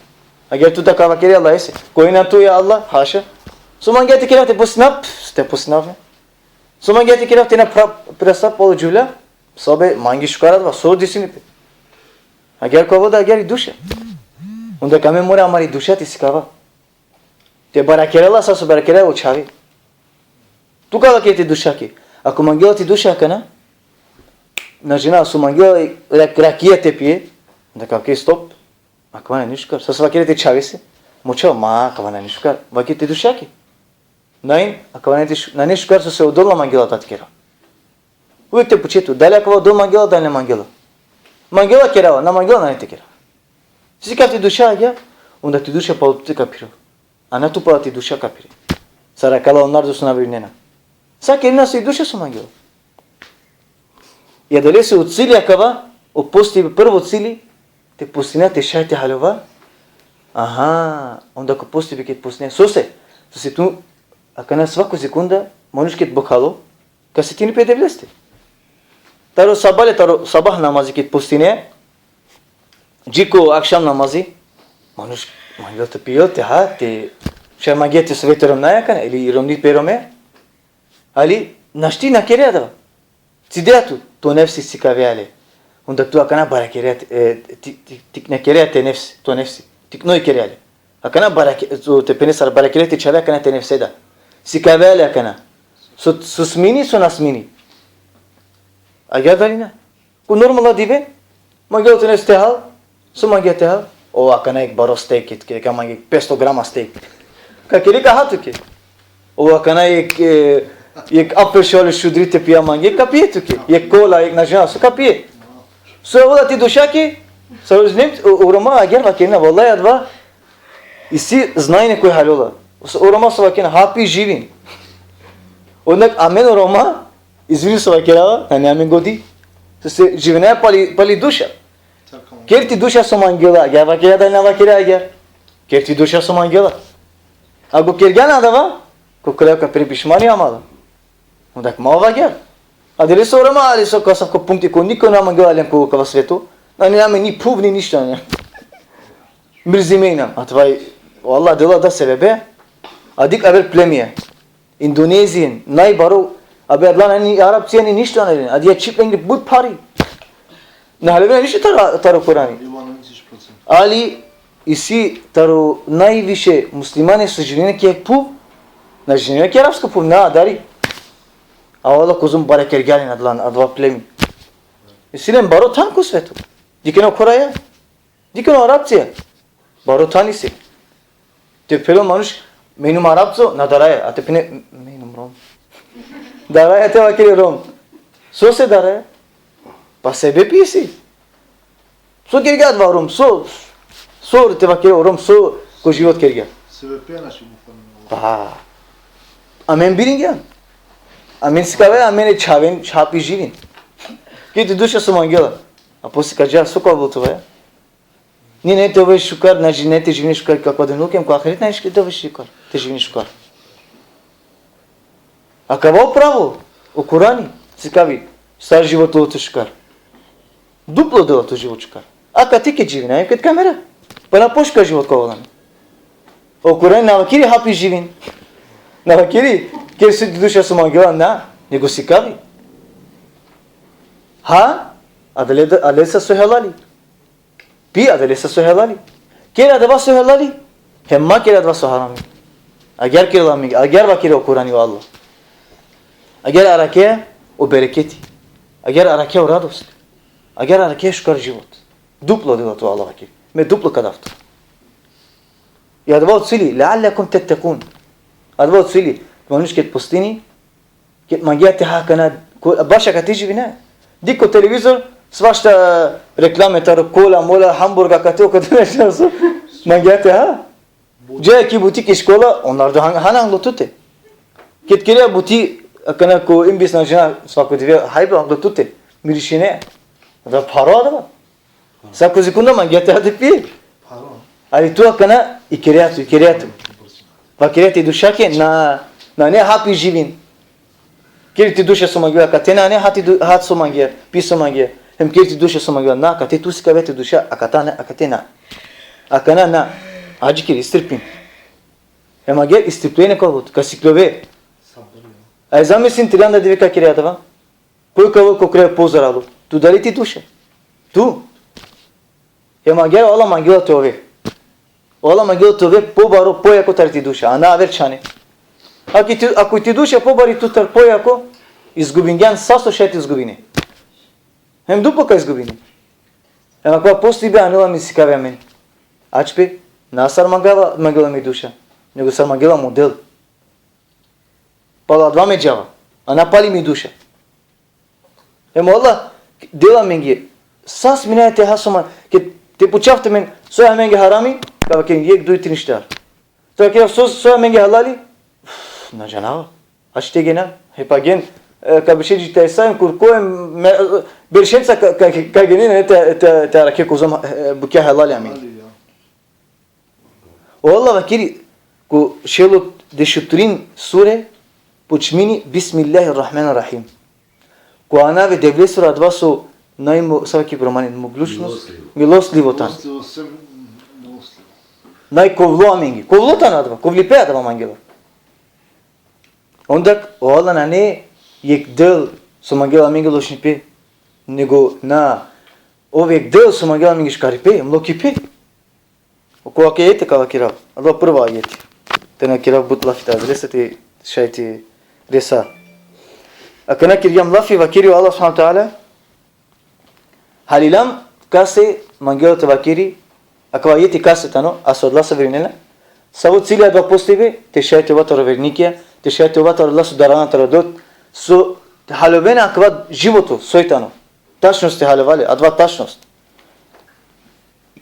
Agjaar tu da ka vakere Allahese. Koj na tu, ja Allah, haša. So mange te kerav, te postinav, pf, te postinav. So mange te kerav, te na pra-, prasta palo džuvlja. Sobe, mange šukar adava, so disini pe. Agjaar ka ovel da, agjaar i duša. Onda ka me mora amari duša te sikava. Te barakerela sar so barakere o čhavi. Tu ka vakere te dušake. Ako mangela ti duša akana, na džana, so mangela rak-, rakija te pije, onda ka vakere stop. Akava nane šukar. Sar so vakere te čhavese. Mo čhavo, ma, akava nane šukar. Vakere te dušake. Nain, akava nane š-, nane šukar so se odol na mangela te kera. Uvek te puče tu, dali akava odol mangela, dali na mangela. Mangela kerava, na mangela nane te kera. Sikav ti duša agjaar, onda ti duša palo tute ka phirel. A na tu pala ti duša ka phire. Sar akala o narodo so na verujnena. Sa kerena so i duša so mangela. I adalese o cilj akava, o posti, prvo cilj, te postina te šaj te haljova. Aha, onda ko posti bi ked postina. Sose? Sose tu, akana svako sekunda, manuš ked bokhalo, ka setini pe Devleste. Taro sabale, taro sabah namazi ked postine, dži ko akšam namazi, manuš mangel te pijel, te ha, te šaj mange te sove te romnja akana, ili romni pe rome. Ali našti na kere adava. Cidea tu, to nefsi sikavea le. Onda tu akana barakere, e, ti-, ti-, tikne kere te nefsi, to nefsi. Tikno i kere le. Akana barake-, to te pene sar barakere te čhave akana te nefse da. Sikavea le akana. So, so smini, so na smini. Agjaar dali na? Ko normalno dive, mangela to nefsi te hal, so mangea te hal. O, akana ek baro stejk, ke, ka mange petsto grama stejk. Ka kere ka ha tuke. O, akana ek, e, ek apel šale šudri te pija mange, ka pije tuke. Ek kola, ek na džana so ka pije. So avela ti dušake, so uznem, o, o Roma agjaar vakerena, vallahi adava, isi znanje koj haljola. So o Roma so vakerena, hapi živin. Onak amen o Roma, izvini so vakerava, nane amen godi. Sose živinaja pali, pali duša. Ker ti duša so mangela, agjaar vakerea da na vakerea agjaar. Ker ti duša so mangela. Ako kergjan adava, ko kraj ka phire pišmani amala. Onda ka ma ov agjaar. Adalese o Roma, ali so ka asavko punkti ko niko na mangela len ko kava sveto. Nane amen ni phuv ni ništo, ne. Mrzime inam. Adava, o Allah dela da sebebe. A dikh aver plemija. Indonezija, najbaro, abe adala ni Arapcija ni ništo na len. Adija čhib lenge but phari. Na haljovena ništo taro, taro Kurani. Ali isi taro najviše muslimane so živine ki jek phuv, na živine ki arapsko phuv, na, adari. A Allah kozom bare kergja len adala, adava plemi. Isi len baro than ko sveto. Dikhen o Koreja. Dikhen o Arapcija. Baro than isi. Te phel o manuš, me inum Arapco, na daraja. A te phene, me inum Rom. Daraja te vakere Rom. Sose daraja? Pa sebepi isi. So kergja adava Rom, so, so te vakere o Rom, so ko život kergja. Sebepi našti mu fali. Pa. Amen biringjan. Amen sikave, amen e čhaven, čhapi živin. Ked ti duša so mangela. A posle ka dža, so ka ovel tuvaja? Ni, ne te ove šukar, na ži-, ne te živine šukar ko dunjaluki, em ko ahiret na te ove šukar, te živine šukar. Akava o pravo, o Kurani sikavi, sar život ovel tut šukar. Duplo dela tut život šukar. Akate ked živine, em ked ka mere. Pa na pošukar život ka ovel. O Kurani na vakeri hapi živin. Na vakeri, ker so ti duša so mangela, na, nego sikavi. Ha, adale-, adalesa so helali. Pi adalesa so helali. Ker adava so helali. Hem ma ker adava so harami. Agjaar kerela amenge, agjaar vakeri o Kurani o Allah. Agjaar arakhe o bereketi. Agjaar arakhe o radost. Agjaar arakhe šukar život. Duplo dela tut Allah vakeri. Me duplo ka dav tut. I adava o cili, leallekum tettekun. Adava o cili, manuš ked postini, ked mangea te ha akana, ko, baš akate živine. Dikh ko televizor, Svašta reklame taro kola, mola, hamburga, kate, o kate nešto so. Mangea te ha? Džaja ki butik, ki škola, on narodo han-, hana anglo tute. Ked kerea buti, akana ko imbisna džana, svako dive, hajbe, anglo tute. Mirišine. Da pharo adava. Svako sekunda mangea te ha te pije. Ali tu akana, ikerea tu, ikerea tu. Vakerea te dušake, na, nane hapi živin. Keri te duša so mangea, akate nane hati du-, hat so mangea, pi so mangea. Hem keri te duša so mangea, na, akate tu sikavea te duša, akate na, akate na. Akana na, adžikeri, istrpin. Hem agjaar istrpljenje ka ovel tut, ka sikljove. Aj zamislin, trianda dive ka kere adava. Koj ka ovel ko kraj pozoralo? Tu dali ti duša? Tu. Hem agjaar o Allah mangela te ove. O Allah mangela te ove pobaro, pojako tari ti duša, a na aver čhane. Ako ti, ako ti duša pobari tutar pojako, izgubingjan sa so šaj te izgubine. Hem duplo ka izgubine. Hem akava postibe anela mi sikave amen. Ačpe, na sar mangava, mangela mi duša, nego sar mangela model. Palo adava me džava, a na pali mi duša. Hem o Allah dela amenge, sa sminaja te ha so ma-, ked te pučav tumen, soj amenge harami, ka vakeren jekh, duj, trin, štar. Te vakerav so, soj amenge halali, uf, na džanava. Ač tegena, he pagen, e, ka beše dži te sa em kurko em, me, e, beršenca ka, ka, ka genen, e, te, te, te arakhe kozom, e, bukja halali amen. O Allah vakeri, ko šel o dešutrin sure, počmini Bismillahirrahmanirrahim. Ko anav e Devlesoro, adava so najmo-, sar ki romani, moglušnost, milostljivo. Milostljivo tano. Milostljivo, sem milostljivo. Najkovlo amenge. Kovlo tano adava, kovlipe adava mangela. Onda o Allah nane jekh del so mangela amenge lošnipe, nego na, ov jekh del so mangela amenge šukaripe, mlokipe. Ko akava ajeti ka vakerav, adava prva ajeti. Te na kerav but lafi te adresa te šaj te resa. Akana kergjam lafi, vakeri o Allah subhanehu ve teala, halilam kase mangela te vakeri, akava ajeti kase tano, a so adala so verinena, savo cilj adava postibe, te šaj te ova taro vernikija, te šaj te ova taro adala so darana taro dot, so te haljovena akava životo, soj tano. Tačnost te haljova le, adava tačnost.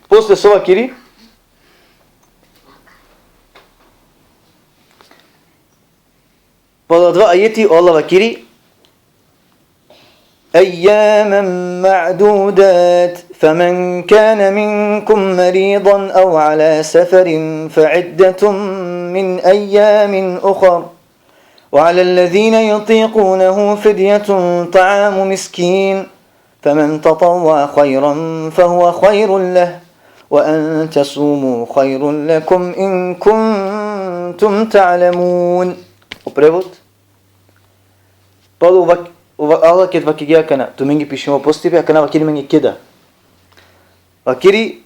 Posle so vakeri? Palo adava ajeti o Allah vakeri: أياما معدودات، فمن كان منكم مريضا أو على سفر فعدة من أيام أخر، وعلى الذين يطيقونه فدية طعام مسكين، فمن تطوع خيرا فهو خير له، وأن تصوموا خير لكم إن كنتم تعلمون. O prevod? Palo vak-, o va-, Allah ked vakeri akana, tumenge pišimo postibe, akana vakeri amenge keda. Vakeri: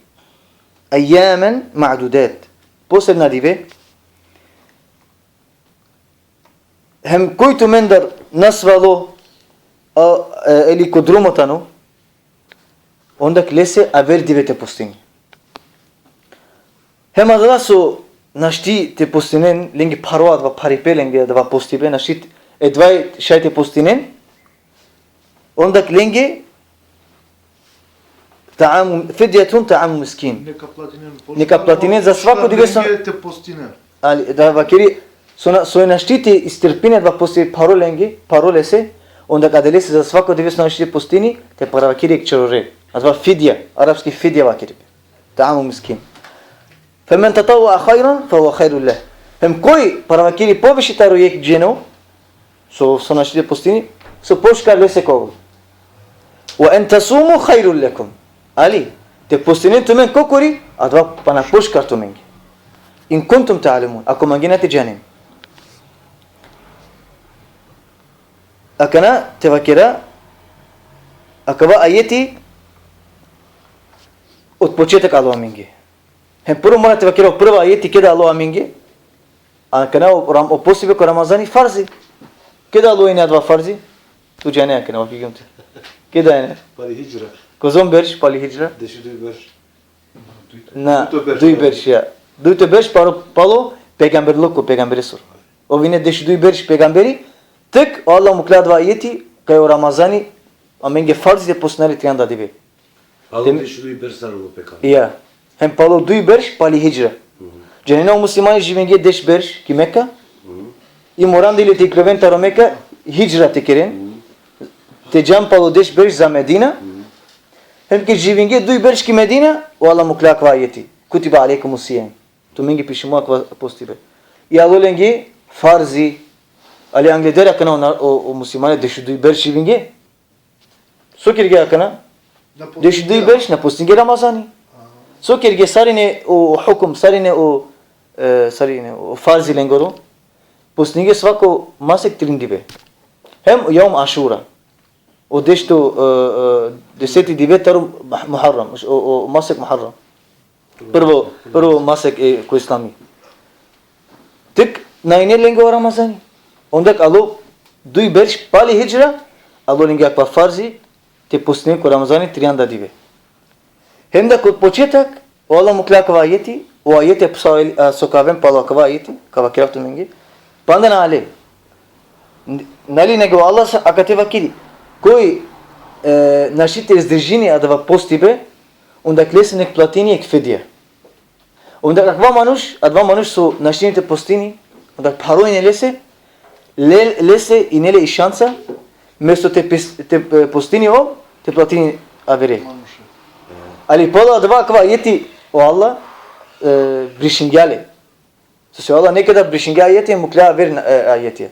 أياما معدودات. Posebna dive, hem koj tumendar nasvalo, a, e, ili ko drumo tano, onda lese aver dive te postini. Hem adala so našti te postinen, lenge pharo adava pharipe, lenge adava postibe, našti edvaj šaj te postinen, onda lenge ta'amu, fidjetun ta'amu miskin. Neka platinen. Neka platinen za svako dive so lenge te postinen. Ali, da vakeri, so na, so našti te istrpini adava postibe, pharo lenge, pharo lese, onda adalese za svako dive so našti te postini, te paravakeri jekh čorore. Adava fidja, arapski fidja vakeri. Ta'amu miskin. فمن تطوع خيرا فهو خير له. Hem koj paravakeri poviše taro jekh dženo, so, so našti te postini, so pošukar lese ka ovel. وأن تصوموا خير لكم. Ali, te postinen tumen kokori, adava pana pošukar tumenge. إن كنتم تعلمون. Ako mangena te džanen. Akana te vakera, akava ajeti od početak alo amenge. Hem prvo mora te vakera o prvo ajeti keda alo amenge. Akana o Ram-, o postibe ko Ramazani farzi. Keda alo ine adava farzi? Tu džane akana, vakergjum tut. Keda ine? Pali hidžra. Kozom berš pali hidžra? Dešuduj berš. Na, duj berš. Duj berš, ja. Dujto berš palo, palo pejgamberluko, pejgamberesoro. Ov ine dešuduj berš pejgamberi, tek o Allah mukla adava ajeti, kaj o Ramazani amenge farzi te postina le trianda dive. Palo Tem- dešuduj berš sar ulo pe Kabe. Ja. Hem palo duj berš pali hidžra. Džanena o muslimani živinge deš berš ki Meka. I morandi le te ikloven taro Meka, hidžra te keren. Te džan palo deš berš za Medina. Hem ked živinge duj berš ki Medina, o Allah mukhlja akava ajeti. Kutibe alejkumus sijam. Tumenge pišimo akava postibe. I alo lenge farzi. Ali angleder akana o, o, o muslimani dešuduj berš živinge. So kerge akana? Da po- Dešuduj berš na postinge Ramazani. So kerge, sarine o hukum, sarine o, e, sarine o farzi lengoro? Postinge svako masek trin dive. Hem jaum Ašura. O dešto, e, e, deseti dive taro Muharram, o, o masek Muharram. Prvo, prvo masek e, ko islami. Tek na ine lenge o Ramazani. Onda alo duj berš pali hidžra, alo lenge akava farzi, te postinen ko Ramazani trianda dive. Hem da ko početak, o Allah mukhlja akava ajeti, o ajeti so, a, so ka aven palo akava ajeti, ka vakerav tumenge. Panda na ale. N-, nali nego Allah sa akate vakeri. Koj, e, našti te izdržini adava postibe, onda lese nek platini jekh fidija. Onda akava manuš, adava manuš so našti te postini, onda pharo ine lese, le, lese ine le i šansa, mesto te pis-, te, e, postini ov, te platini avere. Ali palo adava akava ajeti o Allah, e, brišingja le. Sose o Allah nekada brišingja ajeti, mukhlja aver, e, ajeti.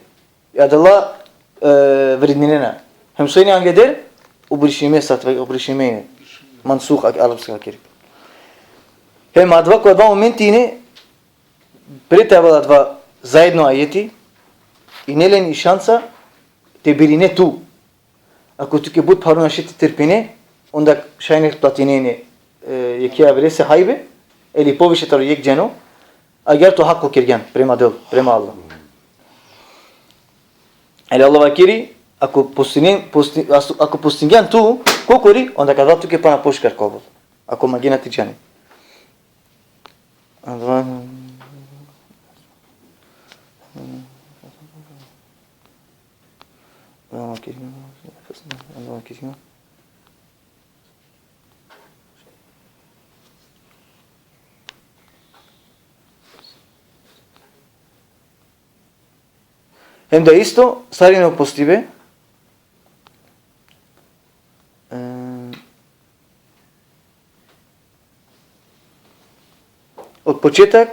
Adala, e, vredninena. Hem so ine angleder, obrišime sat, obrišime ine. Mansuh, ak-, arapski vakeri. Hem adava ko adava momenti ine, pre te avel adava zaedno ajeti, ine len i šansa, te birine tu. Ako tuke but pharo našti te trpine, onda šaj nek platine ine, e, jekhe averese hajbe, ili poviše taro jekh dženo, agjaar to hakko kergjan, prema Del, prema Allah. Ali Allah vakeri, ako postinen, posti-, asu-, ako postingjan tu, kokori, onda ka da tuke pana pošukar ka ovel. Ako mangena te džane. Adava, hem da isto, sarine o postibe, e, od početak,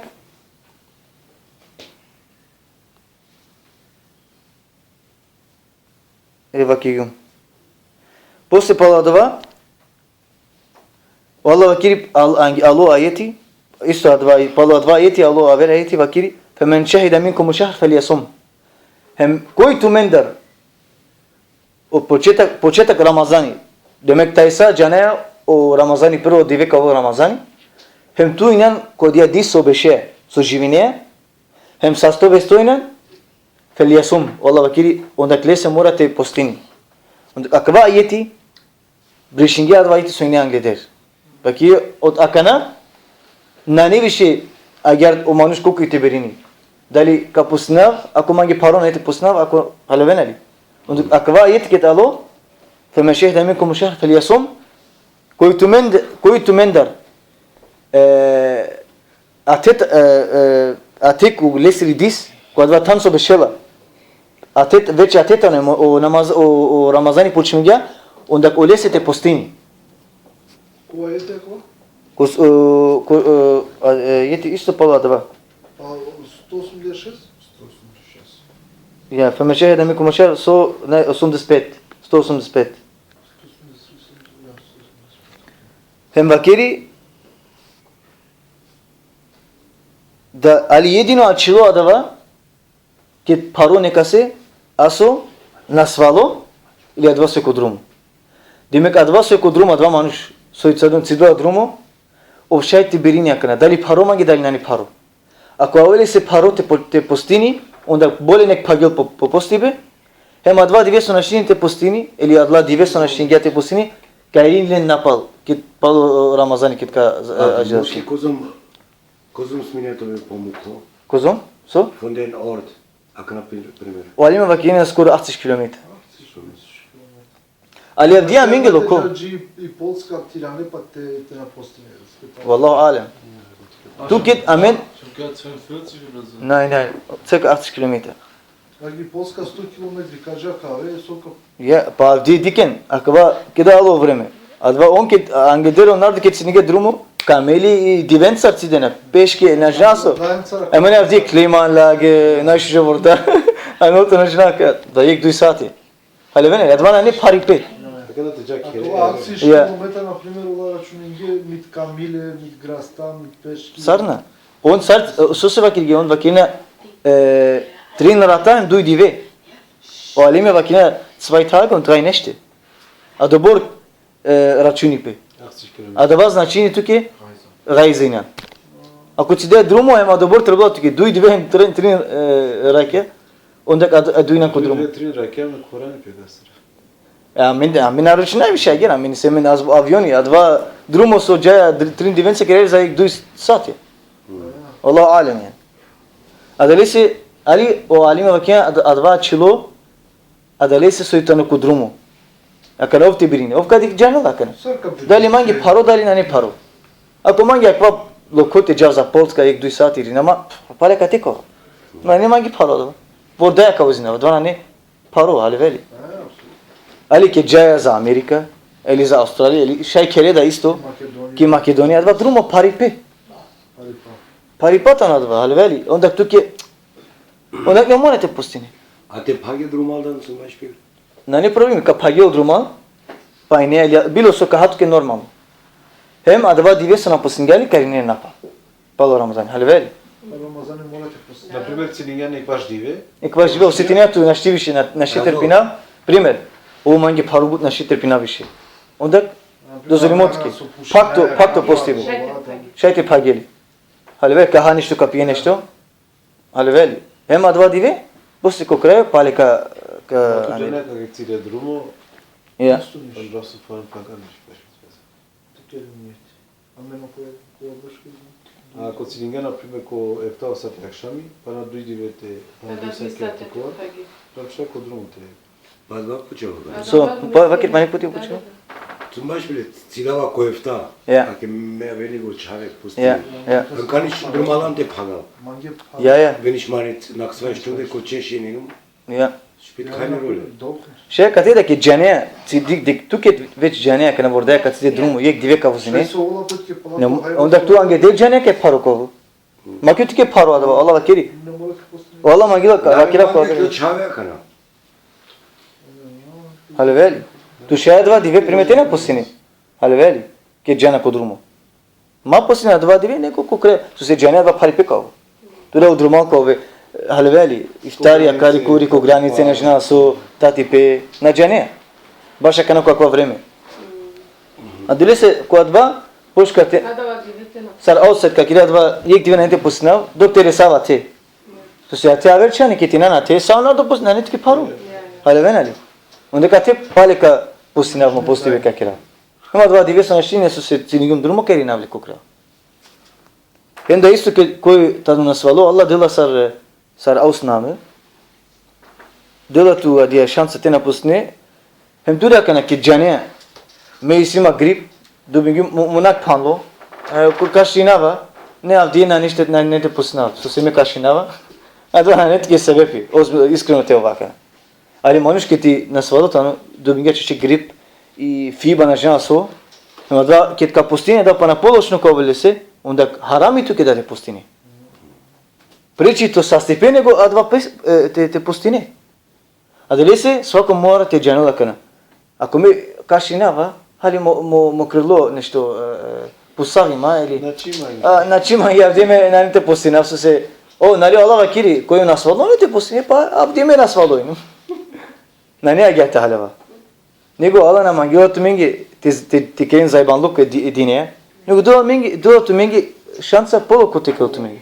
e, vakergjum. Posle palo adava, o Allah vakeri, al-, ang-, alo ajeti, isto adava, palo adava ajeti, alo aver ajeti vakeri, "Femen šehide minkumu šehr feljesum." Hem koj tumendar, o početak, početak Ramazani, demek tajsa džanaja o Ramazani, prvo dive ka ovel Ramazani, hem tu injan ko adija dis so beše, so živine, hem sasto vesto injan, feljesum, o Allah vakeri, onda lese mora te postini. Onda akava ajeti, brišingja adava ajeti so ine angleder. Vakeri, od akana, nane više agjaar o manuš kokori te birini. Dali ka postinav, ako mange pharo nane te postinav, ako, haljovena li. Onda akava ajeti ked alo, "Femen šehide minkumu šehr feljesum", koj tumend-, koj tumendar, e, atet, e, e, atek u lesiri dis, ko adava than so bešela. Atet, veče atet tano, o namaz, o, o Ramazani počmingja, onda olese te postini. Ko ajeti ko? Ko s-, e, ko, e, a, e, ajeti isto palo adava. A, sto osamdeset šest? Ja, "Femen šehide minkumu šehr", so, ne, osamdeset pet. Sto osamdeset pet. Hem vakeri, da, ali jedino ačhilo adava, ked pharo nekase, a so nasvalo, ili adava so ko drumo. Demek adava so ko drumo, adava manuš, so i cidum-, cidela drumo, ov šaj te birini akana, dali pharo mange, dali nane pharo. Ako avela lese pharo te po-, te postini, onda bolje nek phagel po, po postibe, hem adava dive so našti te postini, ili adala dive so našti te postini, ka irini len napal, ked palo, e, Ramazani, ked ka, e, A, ađa. Muki, kozom, kozom smine te ove pomuklo? Kozom? So? Von den Ort, akana pri-, primer. O alimi vakerena skoro achtzig kilometar. Ali avdive amenge lokho. Dži i Polska tirane pa te, te na postine. Wallahu alem. Tu ked amen. Cirka zweiundvierzig oder so. Nein, nein, cirka achtzig Kilometer. Znači, Polska sto kilometri, ka dža kave, so ka... Ja, pa avdive dikhen, akava keda alo vreme. Adava on ked, angleder o narod ked sinenge drumo, kameli i divencar cidena, peške, na džanav so. Amen avdive klima lage, na šužo vorta. Ano to na džanav ka, da jekh duj sati. Halevena, adava nane pharipe. Kada te dža khere. Ako achtzig kilometar, na primer, ola računinge mit kamile, mit grasta, mit peške. Sar na. On sar, e, so se vakirge, on vakirena, e, trin rata hem duj dive. O alime vakirena zwei Tage und drei Nächte. Adobor, e, računi pe. Achtzig Kilometer. Adava značini tuke gajza injan. Ako cide drumo, hem adobor trebela tuke duj dive hem trin, trin, e, rakja, onda ka ad-, adujna ko drumo. Duj dive, trin rakja, me korani pe gasra. E, amen, amen na računaja više agjaar, amen se amen az-, avioni, adava drumo so džaja dr-, trin divenca kerela za jekh duj sati. Allahu alem, jani. Adalese, ali, o alime vakirena ad-, adava ačhilo, adalese soj tano ko drumo. Akana ov te birini, ov ka džanel akana. Dali mange pharo, dali nane pharo. Ako mange akava lokho te džav za Polska jekh duj sati irini, ama, pale ka te kova. Nane mange pharo adava. Vordaja ka vozinav, adava nane pharo, haleveli. Ali ked džaja za Amerika, ili za Australija, ili šaj khere da isto, ki Makedonija, adava drumo pharipe. Pharipa tano adava, haleveli. Onda tuke, onda ne mora te postine. A te phage drumaldan so maš pe? Nane problemi, ka phage o drumal, pa ine, ili bilo so ka ha tuke normalno. Hem adava dive so na postinge ali ka irine napalal. Palo Ramazani, haleveli. Palo Ramazani mora te postine. Na primer, cininjan ekvaš dive. Ekvaš dive, osetinea tu našti više, na, našti trpinav. Primer, o mange pharo but, našti trpinav više. Onda dozvolimo tuke. Phag to, phag to postibe. Šaj te phage li. Haleveli, ka ha nešto, ka pije nešto. Haleveli. Hem adava dive, posle ko kraj, pale ka, ka... Ako džane ka cide drumo, ja. Onda so fajn ka ganiš. A ako cininge, na primer, ko efta sati akšami, pana duj dive te, pana duj sati te kova, pa šaj ko drumo te. Pa adava pučava. So, pa, vakir, mani puti pučava? Tu maš bile, ciljava ko efta. Ja. Ake me aveni go čhave pusti. Ja, ja. An kaniš drumalan te phagav. Ja, ja. Veniš mani naksvaj što de ko češi ninum. Ja. Špit khajne role. Še kate da ke džane, ci dik, dik, tu ke već džane, kana vorda ka cide drumo, jekh dive ka vozine. Ne, onda tu angleder džane ke pharo ko. Ma ke tuke pharo adava, Allah vakiri. O Allah mangela ka, vakira ko. Čhave kana. Haleveli. Tu šaj adava dive primer te na postine. Haleveli. Ke džana ko drumo. Ma postine adava dive, nego ko kraj. Tu se džane adava pharipe ka ov. Tu da o drumal ka ov, haleveli. Iftari, akari, kuri, ko granice, na džana so, tati pe, na džane. Baš akana ko akava vreme. Adalese ko adava, pošukar te, sar outside ka kere adava, jekh dive nane te postinav, dok te resava te. Sose ate aver čhane, ked te inan ate, sa ona do post-, nane tuke pharo. Halevena li. Onda kate pale ka postinav, mo postibe ka kerav. Ama adava dive so našti ine, sose ciningjum drumo, ka irinav le ko kraj. Hem da isto ke, koj tano nasvalo, Allah dela sar, sar Ausnahme. Dela tu adija šansa te na postine, Hem tu da akana ke džane, me isi ma grip, dobingjum, mo, mo nak phanlo, e, kur kašinava, ne avdive nane ništa, nane te postinav, sose me kašinava, adava nane tuke sebepi, ozbiljno, iskreno te ov akana. Ali manuš ked nasvalo tano, dobingja čače grip, i fiba, na džana so, hem adava, ked ka postine, da pana pološno ka ovel lese, onda harami tuke da te postine. Preči to sastipe nego adava pes-, e, te, te postine. Adalese svako mora te džanel akana. Ako me kašinava, hali mo, mo, mo krilo nešto, e, e, pusavi ma ili... Znači mange. A, znači mange, avdive me nane te postinav, sose, o, nali Allah vakiri, koj nasvalo, nane te postine, pa avdive me nasvalo ine. Nane agjaar te halava. Nego Allah na mangela tumenge te, te, te keren zajbanluk e di-, e dine. Nego dela tumenge, dela tumenge šansa polako te kerel tumenge.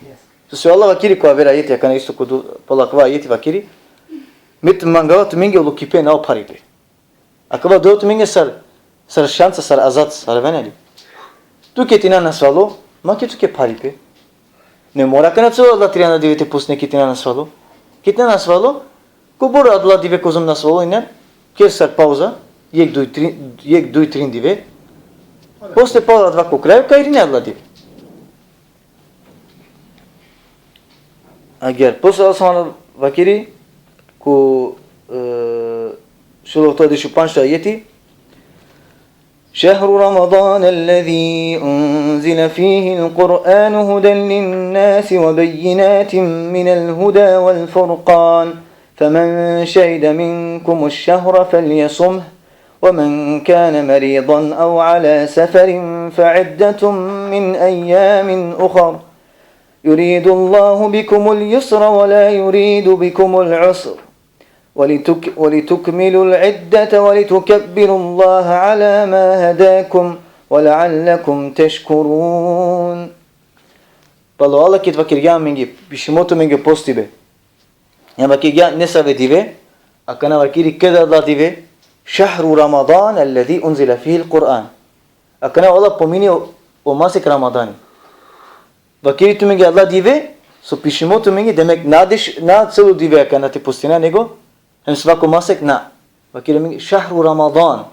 Sose Allah vakiri ko aver ajeti, akana isto ko du-, pala akava ajeti vakiri. Me te mangava tumenge o lokipe, na o pharipe. Akava dela tumenge sar, sar šansa, sar azad, sar veneli. Tu ked inan nasvalo, ma ke tuke pharipe. Ne mora akana celo adala trianda dive te postine ked inan nasvalo. Ked inan nasvalo, kobor adala dive kozom nasvalo ine, ker sar pauza, jekh, duj, tri, jekh, duj, trin dive. Posle palo adava ko kraj, ka irini adala dive. Agjaar, posle Allah subhanahu vakiri, ko, e, šel oto dešupandžto ajeti, شهر رمضان الذي أنزل فيه القرآن هدى للناس وبينات من الهدى والفرقان، فمن شهد منكم الشهر فليصمه، ومن كان مريضا أو على سفر فعدة من أيام أخر، يريد الله بكم اليسر ولا يريد بكم العسر، ولتك ولتكملوا العدة ولتكبروا الله على ما هداكم ولعلكم تشكرون. Palo Allah ked vakirgja amenge, pišimo tumenge postibe. Hem vakirgja nesave dive, akana vakiri keda adala dive, شهر رمضان الذي أنزل فيه القرآن. Akana Allah pomini o, o masek Ramadani. Vakiri tumenge adala dive, so pišimo tumenge, demek na deš, na celo dive akana te postina, nego, hem svako masek, na. Vakiri tumenge, šahru Ramadan.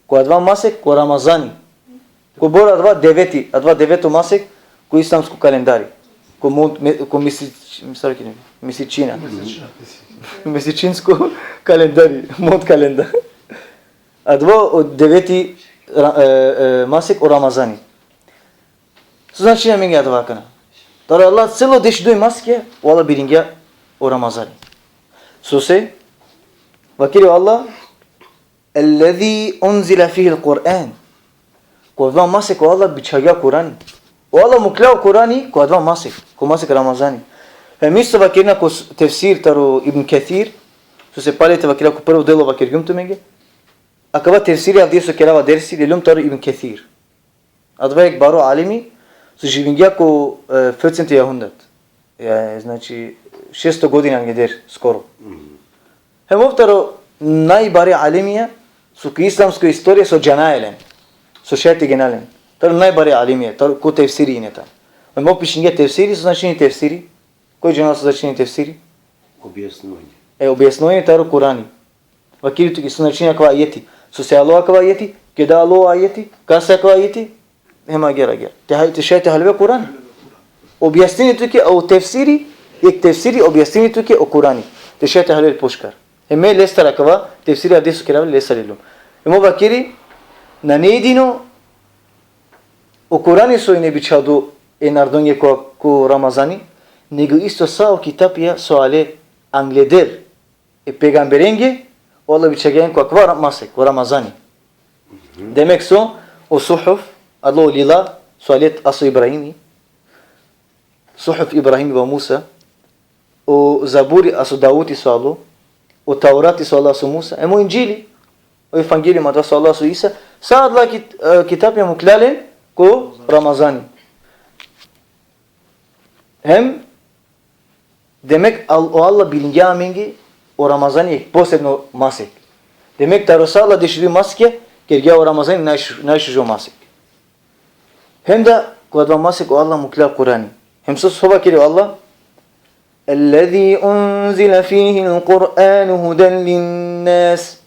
Ko adava masek, ko Ramazani. Kobor adava deveti, adava deveto masek, ko islamsko kalendari. Ko mont, me, ko mesič-, sar kine, mesečina. Mesečinsko kalendari, mont kalendar. Adava o deveti ra-, e, e, masek o Ramazani. So značini amenge adava akana? Taro Allah celo dešuduj maske, o Allah biringja o Ramazani. Sose, vakiri o Allah, الذي أنزل فيه القرآن. Ko adava masek o Allah bičhagja Kurani. O Allah mukhlja o Kurani ko adava masek, ko masek Ramazani. Hem isto vakirina ko s-, tefsir taro Ibn Kathir, sose pale te vakira ko prvo delo vakirgjum tumenge. Akava tefsiri avdive so kerava dersi, leljum taro Ibn Kathir. Adava jekh baro alimi, so živingja ko, e, fjortzehnto jahrhundert. Ja, znači, šesto godina angeder skoro. Mhm. Hem ov taro najbare alimija, so ko islamsko istorija so džanaja len. So šaj te džana len. Taro najbare alimija, taro ko tefsiri ine tano. Hem ov pišingja tefsiri, so značini tefsiri? Koj džanela so značini tefsiri? Objasnjenje. E, objasnjenje taro Kurani. Vakiri tuke so značini akava ajeti. Sose alo akava ajeti, keda alo ajeti, kasa akava ajeti, hem agjaar, agjaar. Te haj-, te šaj te haljove Kurani. Objasnini tuke o tefsiri, jekh tefsiri objasnini tuke o Kurani. Te šaj te haljove pošukar. Hem me lestar akava tefsiri avdive so kerava lestar leljum. Hem ov vakiri, nane jedino o Kurani so ine bičhaldo e narodonge ko, ko Ramazani, nego isto sa o kitapija so ale angleder e pejgamberenge, o Allah bičhagja len ko akava ra-, masek, ko Ramazani. Mhm. Demek so, o suhuf, adala o lila, so ale aso Ibrahimi, suhuf Ibrahim ve Musa, o Zaburi aso Davuti so alo, o Taurati so alo aso Musa, hem o Indžili, o Evangelium adava so alo aso Isa, sa adala kit-, e, kitapija mukhlja len ko Ramazani. Hem, demek, Al-, o Allah biringja amenge o Ramazani jekh posebno masek. Demek, taro sa Allah dešuduj maske, kergja o Ramazani najš-, najšužo masek. Hem da, ko adava masek o Allah mukhlja Kurani. Hem so, so vakiri o Allah, الذي أنزل فيه القرآن هدى للناس.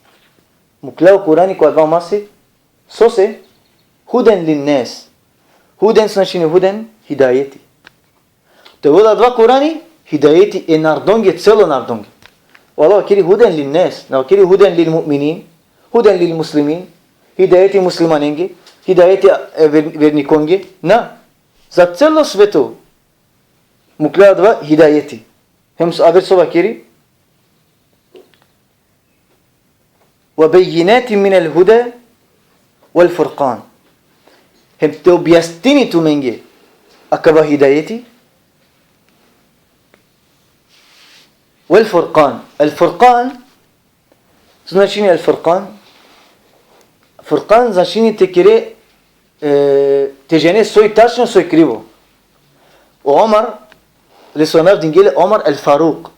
Mukhlja o Kurani ko adava masek, sose, هدى للناس. هدى so značini هدى, hidajeti. Te ovel adava Kurani, hidajeti e narodonge, celo narodonge. O Allah vakiri هدى للناس, na vakiri هدى للمؤمنين, هدى للمسلمين, hidajeti muslimanenge, hidajeti, e, ver-, vernikonge, na. Za celo sveto. Mukhlja adava hidajeti. Hem so, aver so vakiri, وبينات من الهدى والفرقان. Hem te objasnini tumenge akava hidajeti. والفرقان. El-Furkan, so značini el-Furkan? Furkan značini te kere, e, te džane soj tačno, soj krivo. O Omar, leso anav dingje le Omar el-Faruk.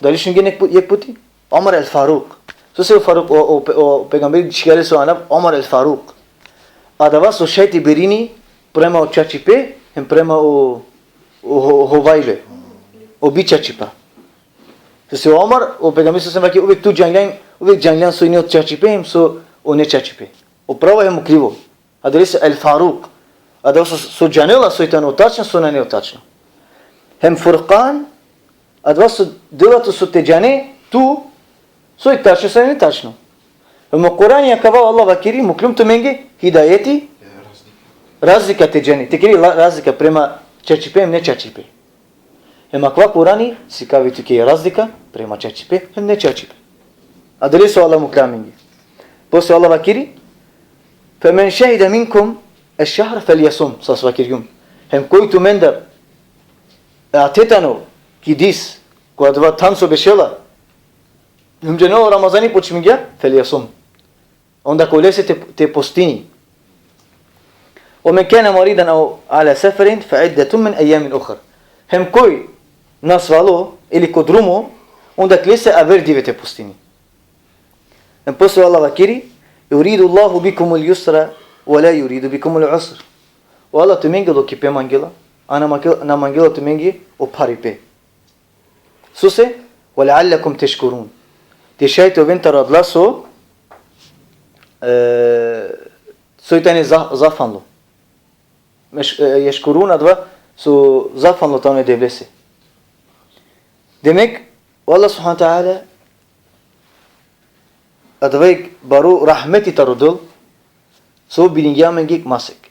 Dali šunge jekh pu-, jekh puti? Omar el-Faruk. Sose o Faruk, o, o, o pejgamberi dičhingja le so anav Omar el-Faruk. Adava so šaj te birini prema o čačipe, hem prema o, o, o, o hovajbe. O bičačipa. Sose o Omar, o pejgamberi sose vakeri, uvek tu džangjan Uvek džangljan so ine o čačipe hem so o nečačipe. O pravo hem o krivo. Adalese El Faruk. Adava so, so džanela so i tano tačno, so nane tačno. Hem Furkan, adava so dela tu so te džane tu, so i tačno, so nane tačno. Hem o Kurani akava o Allah vakiri, mukljum tumenge hidajeti, razlika te džane. Te kere la-, razlika prema čačipe hem nečačipe. Hem akava Kurani sikavi tuke razlika prema čačipe hem nečačipe. Adalese o Allah mukla amenge. Posle o Allah vakiri, فَمَنْ شَهِدَ مِنْكُمُ الشَّهْرَ فَلْيَصُمْهُ, sas vakirgjum. Hem koj tumendar e ate tano ki dis, ko adava than so bešela, hem džanela o Ramazani počmingja, فَلْيَصُمْهُ. Onda ko lese te, te postini. وَمَنْ كَانَ مَرِيضًا أَوْ عَلَى سَفَرٍ فَعِدَّةٌ مِنْ أَيَّامٍ أُخَرَ. Hem koj nasvalo, ili ko drumo, onda ko lese aver dive te postini. Hem posle o Allah vakiri, يُرِيدُ اللَّهُ بِكُمُ الْيُسْرَ وَلَا يُرِيدُ بِكُمُ الْعُسْرَ. O Allah tumenge lokipe mangela, a na mangela, na mangela tumenge o pharipe. Sose, وَلَعَلَّكُمْ تَشْكُرُونَ. Te šaj te oven taro adala so, e, so i tane za-, zahvalno. Meš-, e, ješkurun adava so zahvalno tano e Devlese. Demek, o Allah subhanahu ve teala, adava jekh baro rahmeti taro Del, so biringja amenge jekh masek.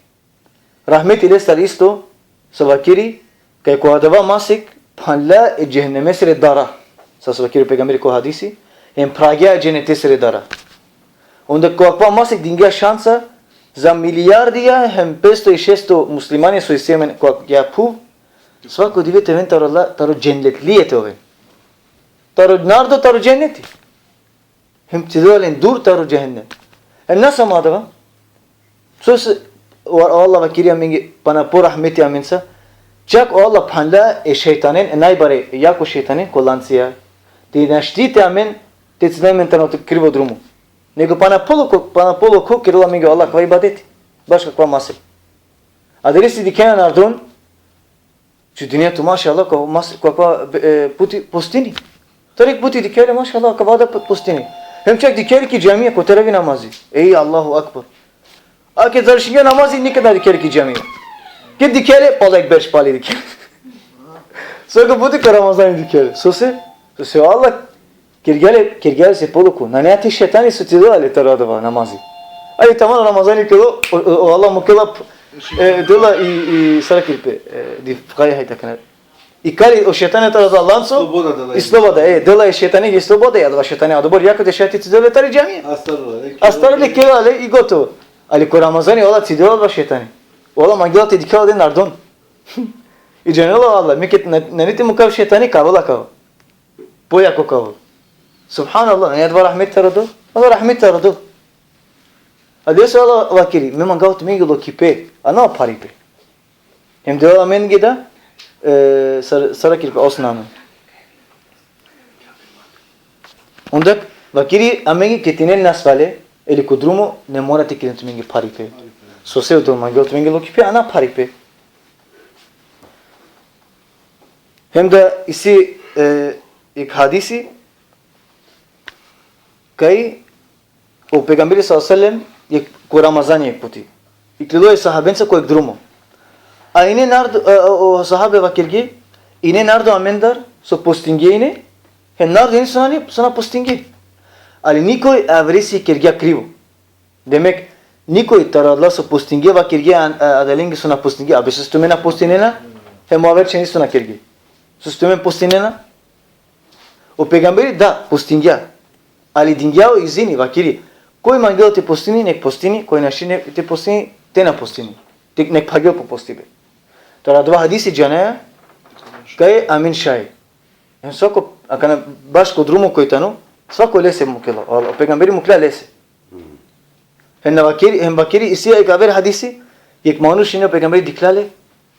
Rahmeti lestar isto, so vakiri, kaj ko adava masek phanla e džehennemesere dara. Sas vakiri o pejgamberi ko hadisi, hem phragja e džennetesere dara. Onda ko akava masek dingja šansa za milijardija hem pesto i šesto muslimanja so isi amen ko akava phuv, svako dive te oven taro la-, taro džennetlije te oven. Taro nardo, taro dženneti. Hem te dela len dur taro džehennem. Hem na samo adava. Sose o, o Allah vakiri amenge pana po rahmeti amenca. Čak o Allah phanla e šejtanen, e najbare, jako šejtanen, ko lancija. Te našti te amen, te cidel amen taro krivo drumo. Nego pana polokho, pana polokho kerela amenge o Allah akava ibadeti. Baš akava masek. Adalese dikhena nardon, čudinea tu, mašallah, ko mas-, ko, ko, e, puti postini. Taro jekh puti dikhea le, mašallah, akava da po-, postini. Hem čak dikhea le ki džamija, ko teravi namazi. Ej, Allahu Akbar. A ked završingja namazi, nikad na dikhea le ki džamija. Ked dikhea le, pala jekh berš pali dikhea le. Svako puti ko Ramazani dikhea le. Sose? Sose o Allah kergja le, kergja lese polokho. Nane ate šejtani so cidela le taro adava namazi. Ali taman Ramazani kelo, o, o, o Allah mukela, e, dela i, i sar vakiri pe, e, di fkaja hajta kana. Ikali o šejtani taro adava lanco, sloboda dela i. I sloboda, e, dela i šejtani i sloboda, i adava šejtani adobor jako te šaj te cidel le tari džamija. Astarela le, astarela le, kela le i gotovo. Ali ko Ramazani o Allah cidela adava šejtani. O Allah mangela te dikhel le nardon. I džanela o Allah, me ked na-, nane te mukav šejtani, ka avel akava. Pojako ka avel. Subhanallah, nane adava rahmeti taro Del? Adava rahmeti taro Del. Adalese o Allah vakiri, me mangava tumenge lokipe, a na pharipe. Hem dela amenge da, e, sar-, sar vakiri pe, osnano. Onda vakiri amenge ked ine nasvale, ili ko drumo, ne mora te keren tumenge pharipe. Sose o Del mangela tumenge lokipe, a na pharipe. Hem da isi, e, jekh hadisi, kaj o pejgamberi sallallahu alejhi ve sellem, jekh, ko Ramazani jekh puti. Iklilo e sahabenca ko jekh drumo. A ine nardo, e, o, o sahabe vakerge, ine nardo amendar so postinge ine, hem nardo ine so na, so na postinge. Ali nikoj averese kergja krivo. Demek, nikoj taro adala so postinge vakerge, a, a, adalenge so na postinge, a be sose tumen na postinena, hem o aver čhane isto na kerge. Sose tumen postinena? O pejgamberi da postingja. Ali dingja o izini, vakiri. Koj mangela te postini, nek postini, koj našti te postini, te na postini. Te, nek phagel po postibe. Taro adava hadisi džanaja, kaj amen šaj. Hem svako, akana baš ko drumo koj tano, svako lese mukela. O pejgamberi mukla lese. Hem na vakiri, hem vakiri isi jekh aver hadisi, jekh manuš ine, o pejgamberi dikhlja le,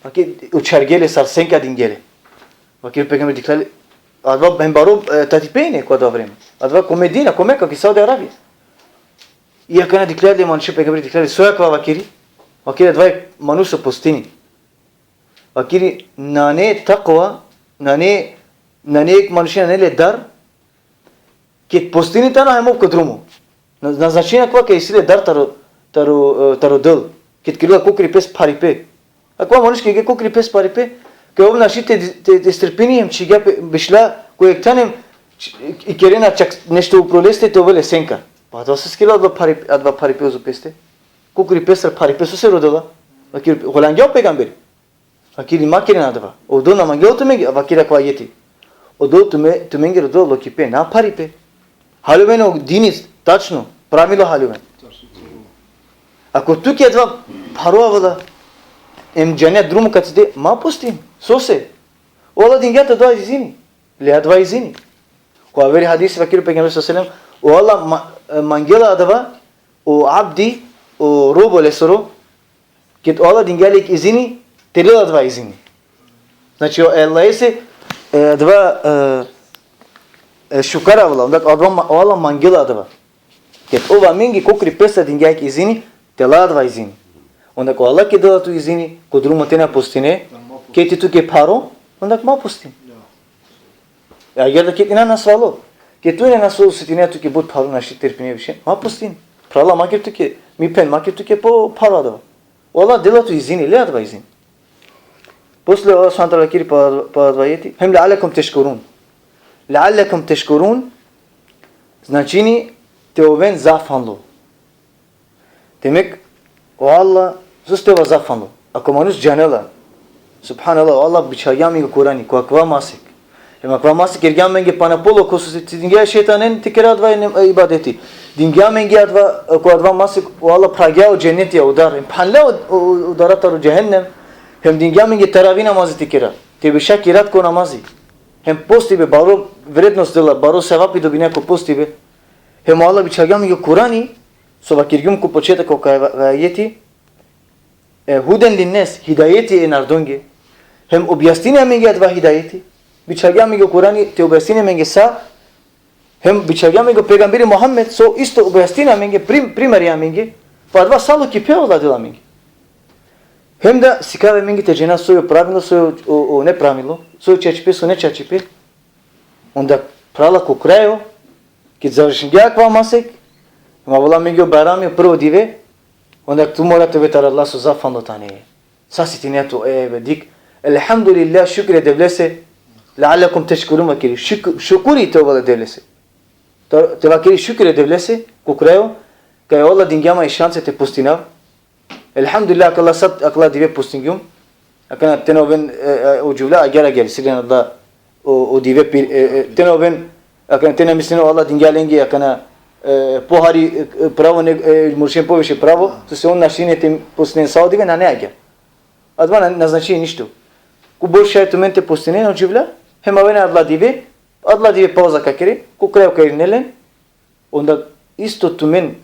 vakiri, učhargje le, sar senka dingje le. Vakiri, o pejgamberi dikhlja le, adava hem baro, e, tatipe ine ko adava vreme. Adava ko Medina, ko Meka, ki Saudi Arabija. I akana dikhlja le manuš, o pejgamberi dikhlja le, soj akava, vakiri? Vakiri, adava manuš so postini. Vakiri, nane takva, nane, nane jekh manuš nane le dar, Ked postini tano hem ov ko drumo. Na, na značini akava kaj isi le dar taro, taro, e, taro del. Ked kerela kokri pes pharipe. Akava manuš ked kerela kokri pes pharipe, kaj ov našti te, te, te strpini hem čhigja pe, bešla ko jekh than hem č-, i kerena čak nešto upro leste te ovel le senka. Pa adava so kerela adava phari-, adava pharipe uzo peste. Kokri pestar pharipe sose rodela? Vakeri, holangja o pejgamberi. Vakeri, ma kerena adava. Odova na mangela tumenge, vakeri akava ajeti. Odova tume-, tumenge rodela lokipe, na pharipe. Haljoven o dini, tačno, pravilo haljoven. Ako tuke adava pharo avela, em džane drumo kaj te de, ma postin. Sose? O Allah dingja tut adava izini. Le adava izini. Ko averi hadisi vakeri o pejgamberi sallallahu alejhi ve sellem, o Allah ma-, e, mangela adava, o abdi, o robo lesoro, ked o Allah dingja le izini, te lel adava izini. Znači, o Allahese, e, adava, e, e, šukar avela, onda adava ma-, o Allah mangela adava. Ked ov amenge kokri pesa dingja le izini, te la adava izini. Onda ko Allah ked dela tu izini, ko drumo te na postine, ked i tuke pharo, onda ma postin. E, agjaar da ked ine nasvalo. Ked tu ine nasvalo, osetinea tuke but pharo, našti te strpine više, ma postin. Phrala, ma ker tuke, mi phen, ma ker tuke po pharo adava. O Allah dela tu izini, le adava izini. Posle Allah subhanehu ve teala vakeri pa, pa adava ajeti, hem leallekum teškurun. Leallekum teškurun, značini te oven zahvalno. Demek, o Allah, sose te ova zahvalno? Ako manuš džanela, subhanallah, o Allah bičhalgja amenge ko Kurani, ko akava masek. Hem akava masek kergja amenge pana polo, ko so si dingja šejtanen te kera adava, e, ibadeti. Dingja amenge adava, ko adava masek, o Allah phravgja o dženeti, o dar. Hem phanla o, o, o dara taro džehennem. Hem dingja amenge taravi namazi te kera. Te beša ki rat ko namazi. Hem postibe baro vrednost dela, baro sevapi dobinea ko postibe. Hem o Allah bičhalgja amenge ko Kurani, so vakergjum ko početok ko akava ajeti, e, huden linnes, hidajeti e narodonge. Hem objasnini amenge adava hidajeti. Bičhalgja amenge ko Kurani te objasnini amenge sa. Hem bičhalgja amenge o pejgamberi Muhammed, so isto objasnini amenge, prim-, primeri amenge. Pa adava sa lokipe o Allah dela amenge. Hem da sikavi amenge te džana soj o pravilno, soj o, o, o nepravilno, soj o čačipe, soj o nečačipe. Onda phrala ko krajo, ked završingja akava masek, hem avela amenge o Bajrami, o prvo dive, onda tu mora te ove taro Allah so zahvalno tane. Sa setinea tu, e, be, dikh, elhamdulillah, šukri e Devlese, leallekum teškurun vakeri, šuk-, šukuri te ovel e Devlese. Te, te vakeri šukri e Devlese, ko krajo, kaj o Allah dingja ma i šansa te postinav, Elhamdulillah, akala sat, akala dive postingjum. Akana te na oven, e, e, o džuvlja agjaar, agjaar, isi len adala o, o dive pi-, e, e, te na oven, akana te na mislinen o Allah dingja lenge, akana, e, pohari, e, pravo, ne, e, muršen poviše pravo, sose on našti te postinen sa o dive, nane agjaar. Adava na, na znači ništo. Kobor šaj tumen te postinen o džuvlja, hem avena adala dive, adala dive pauza ka kere, ko krajo ka irine len, onda isto tumen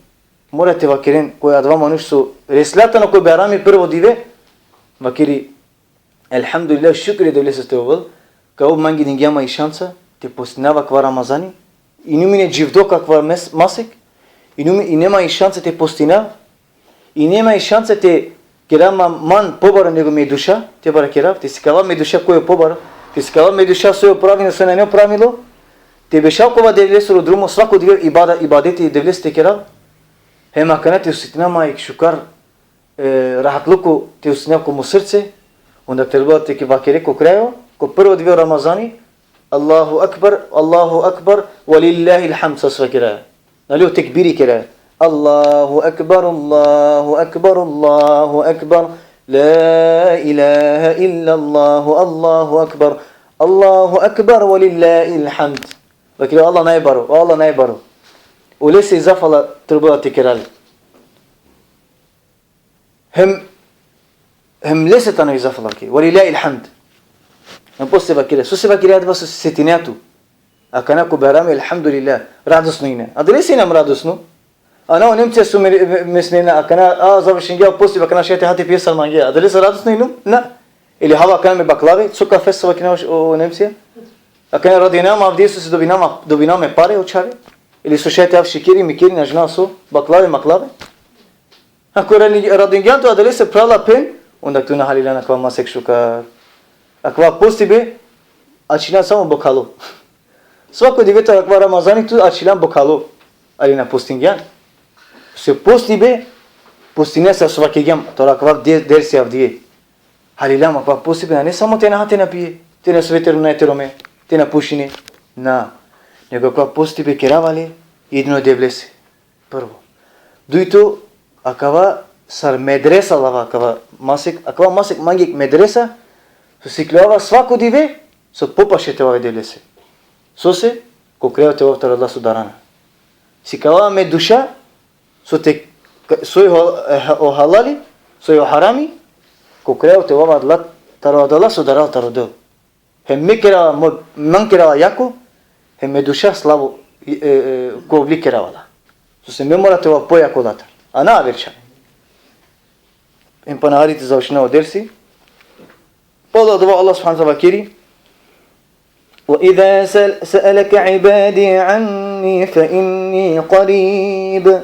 mora te vakeren, koj adava manuš so resla tano ko Bajrami prvo dive, vakeri, elhamdulillah, šukri e Devlese te ovel, kaj ov mange dingja ma i šansa te postinav akava Ramazani, inum ine dživdo ko akava mes-, masek, inum, ine ma i šansa te postinav, ine ma i šansa te kerav ma man pobaro nego me duša, te barakerav, te sikavav me duša koj o pobaro, te sikavav me duša soj o pravilno, soj nane o pravilno, te bešav ko adava Devlesoro drumo, svako dive ibada-, ibadeti e Devlese te kerav, hem akana te osetinav ma jekh šukar, e, rahatluko te osetinav ko mo srce, onda trebela te ke vakere ko krajo, ko prvo dive Ramazani, Allahu ekber, Allahu ekber, ve lillahil hamd, sas vakera. Nali o tekbiri kera. Allahu ekber, Allahu ekber, Allahu ekber. La ilahe illallah, Allahu ekber. Allahu ekber, ve lillahil hamd. Vakera, o Allah najbaro, o Allah najbaro. Olese i zahvala trebela te kera le. Hem, hem lese tano i zahvala ke. Ve lillahil hamd. Hem posle vakera, sose vakera adava so setinea tu? Akana ko Bajrami, elhamdulillah, radosno ine. Adalese inam radosno? Ana o Nemcija so me, me, me snena, akana, a, završingja o posti, akana šaj te ha te pije sar mangea. Adalese radosno inum? Na. Ili hava akana me baklave, so kafe so vakina o, o Nemcija? Akana radujina ma avdive so dobina ma, dobina me pare o čhave? Ili so šaj te av šikeri, mikeri, na džanav so, baklave, maklave? Ako radi-, radingjan tu adalese phrala phen, onda tu na halilan akava masek šukar. Akava postibe, ačhina samo bokhalo. Svako dive taro akava Ramazani tu ačhilan bokhalo, ali na postingjan. Se postibe, postinea sa so vakergjam, taro akava de-, dersi avdive. Halilam akava postibe, nane samo te na ha, te na pije, te na sove, te na rune, te rome, te na pušine. Na. Nego akava postibe kerava le jedino e Devlese. Prvo. Dujto, akava sar medresa lava akava masek, akava masek mange medresa, so sikljovava svako dive, so popaše te ovava e Devlese. Sose, ko krajo te ovav taro adala so darana. Sikava me duša, so te, soj o, e, o halali, soj o harami, ko krajo te ovav adala, taro adala so darana taro Del. Hem me kerava, mo, man kerava jako, hem me duša slabo, e, e, kovli kerava la. Sose me mora te ovav pojako latar. A na aver čhane. Hem pana hari te završina o dersi. Palo adava Allah subhanahu wa ta'ala vakeri: وإذا سأل-، سألك عبادي عني فإني قريب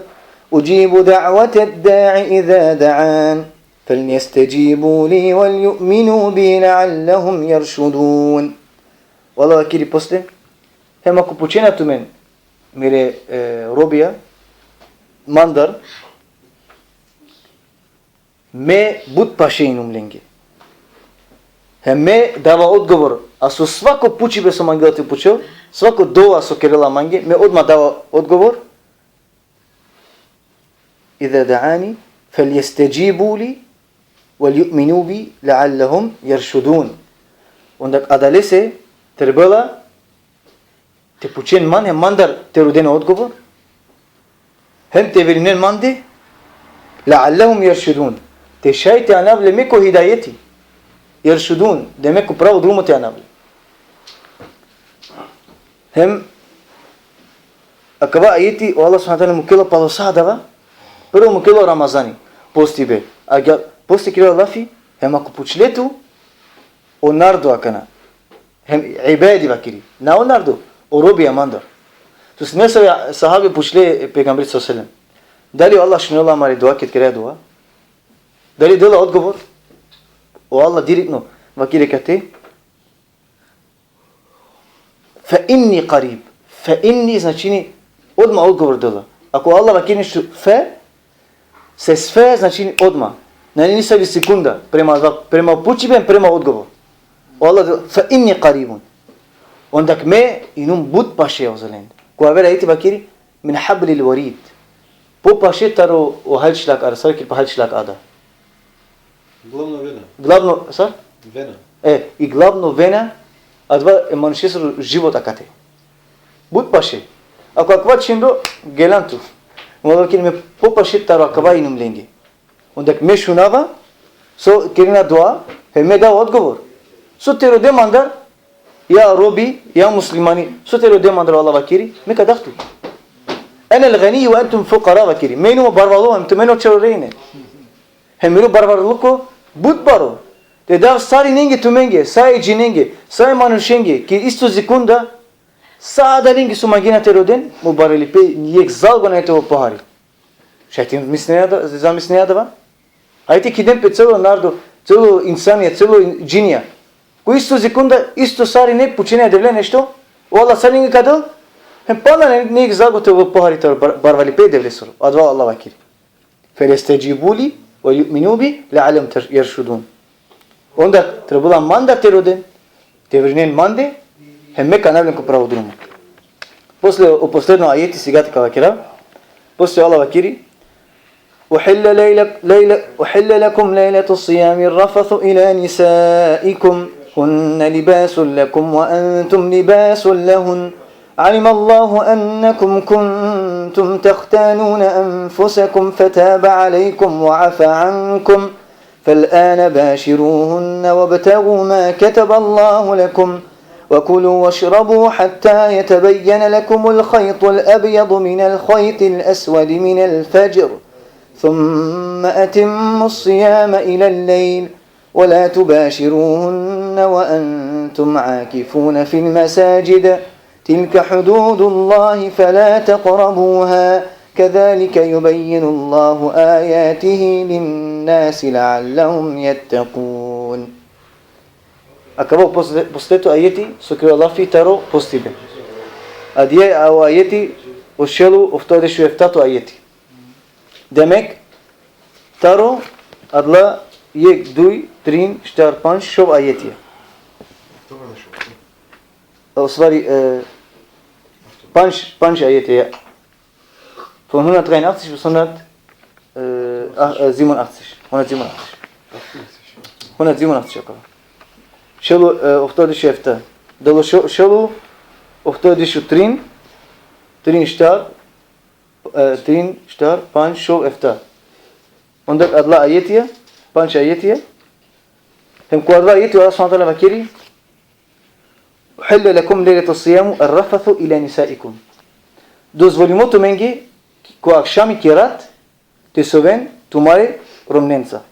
أجيب دعوة الداع إذا دعان فليستجيبوا لي وليؤمنوا بي لعلهم يرشدون. O Allah vakeri posle: Hem ako pučena tumen mire, e, robija mandar, me but paše inum lenge. Hem me dava odgovor, a so svako pučibe so mangela te pučel, svako dova so kerela mange, me odma dava odgovor. إذا دعاني فليستجيبوا لي وليؤمنوا بي لعلهم يرشدون. Onda adalese trebela te pučen man, hem mandar te roden odgovor, hem te verinen mande, لعلهم يرشدون. Te šaj te anav le me ko hidajeti. يرشدون, demek ko pravo drumo te anav le. Hem akava ajeti, o Allah subhanahu wa ta'ala mukela palo sa adava, prvo mukela o Ramazani, postibe. A ga-, posle kerela lafi, hem ako pučle tu, o narodo akana. Hem ibadi vakeri. Na o narodo, o robija mandar. Sose nesave sahabe pučle e pejgamberi sallallahu alejhi ve sellem: Dali o Allah šunela amari dova ked kera dova? Dali dela odgovor? O Allah direktno vakeri kate: فإني قريب. فإني značini odma odgovor dela. Ako Allah vakeri nešto fe, se s fe značini odma. Nane nisavi sekunda, prema, prema pučibe, prema odgovor. O Allah dela, فإني قريب. Onda me inum but paše ozalen. Ko aver ajeti vakeri, من حبل الوريد. Popaše taro o halčlak, ar sar kiri pa halčlak ada. Glavno vena. Glavno, sar? Vena. E, i glavno vena, adava e manušesoro život akate. But paše. Ako akava čhindo, gelan tu. Mo vakeri me popaše taro akava inum lenge. Onda me šunava, so kerena dova, hem me dava odgovor. So te rode mandar, ja robi, ja muslimani, so te rode mandar, o Allah vakeri, me ka dav tu. أنا الغني وأنتم الفقراء vakeri. Me inum o barvalo, hem tumen o čororejne. Hem miro barvaluko but baro. Te dav sarinenge tumenge, sa e džinenge, sa e manušenge, ki isto sekunda, sa adalenge so mangena te roden, mo barvalipe, ni jekh zalgo nane te ovel pohari. Šaj te mislinea da-, zamislinea adava? Ajde kiden pe celo narodo, celo insanija, celo in-, džinija. Ko isto sekunda, isto sarine pučena e Devle nešto, o Allah sarinenge ka del, hem pana ni-, ni jekh zalgo te ovel pohari taro bar-, barvalipe e Devlesoro. Adava o Allah vakeri. فليستجيبوا لي وليؤمنوا بي لعلهم تر-، يرشدون. Onda trebela mandar te roden, te verinen mande, hem me ka anav len ko pravo drumo. Posle o posledno ajeti, sigate ka vakerav. Posle o Allah vakeri: أحل ليلة، ليلة، أحل لكم ليلة الصيام الرفث إلى نسائكم هن لباس لكم وأنتم لباس لهن علم الله أنكم كنتم تختانون أنفسكم فتاب عليكم وعفى عنكم فالآن باشروهن وابتغوا ما كتب الله لكم وكلوا واشربوا حتى يتبين لكم الخيط الأبيض من الخيط الأسود من الفجر ثم أتموا الصيام إلى الليل ولا تباشروهن وأنتم عاكفون في المساجد تلك حدود الله فلا تقربوها كذلك يبين الله آياته للناس لعلهم يتقون. Akava posle-, posledno ajeti, so kerela lafi taro postibe. Adija o ajeti, o šel u oftodešu eftato ajeti. Demek, taro adala jek, duj, trin, štar, pandž, šov ajetija. U stvari, e, pandž, pandž ajetija. Von hundertdreiundachtzig bis hundert, e, ah, e, siebenundachtzig. Hundertsiebenundachtzig. Hundertsiebenundachtzig, okay. Šel u, e, oftodešu efta. Dalo šo-, šel u oftodešu trin, trin, štar, e, trin, štar, pandž, šov, efta. Onda adala ajetija, pandž ajetija. Hem ko adala ajetija, Allah subhanehu ve teala vakeri: "Uhille lekum lejletus sijamu errafathu ila nisaikum." Dozvolimo tumenge ko akšami, ki rat, te soven tumare romnenca.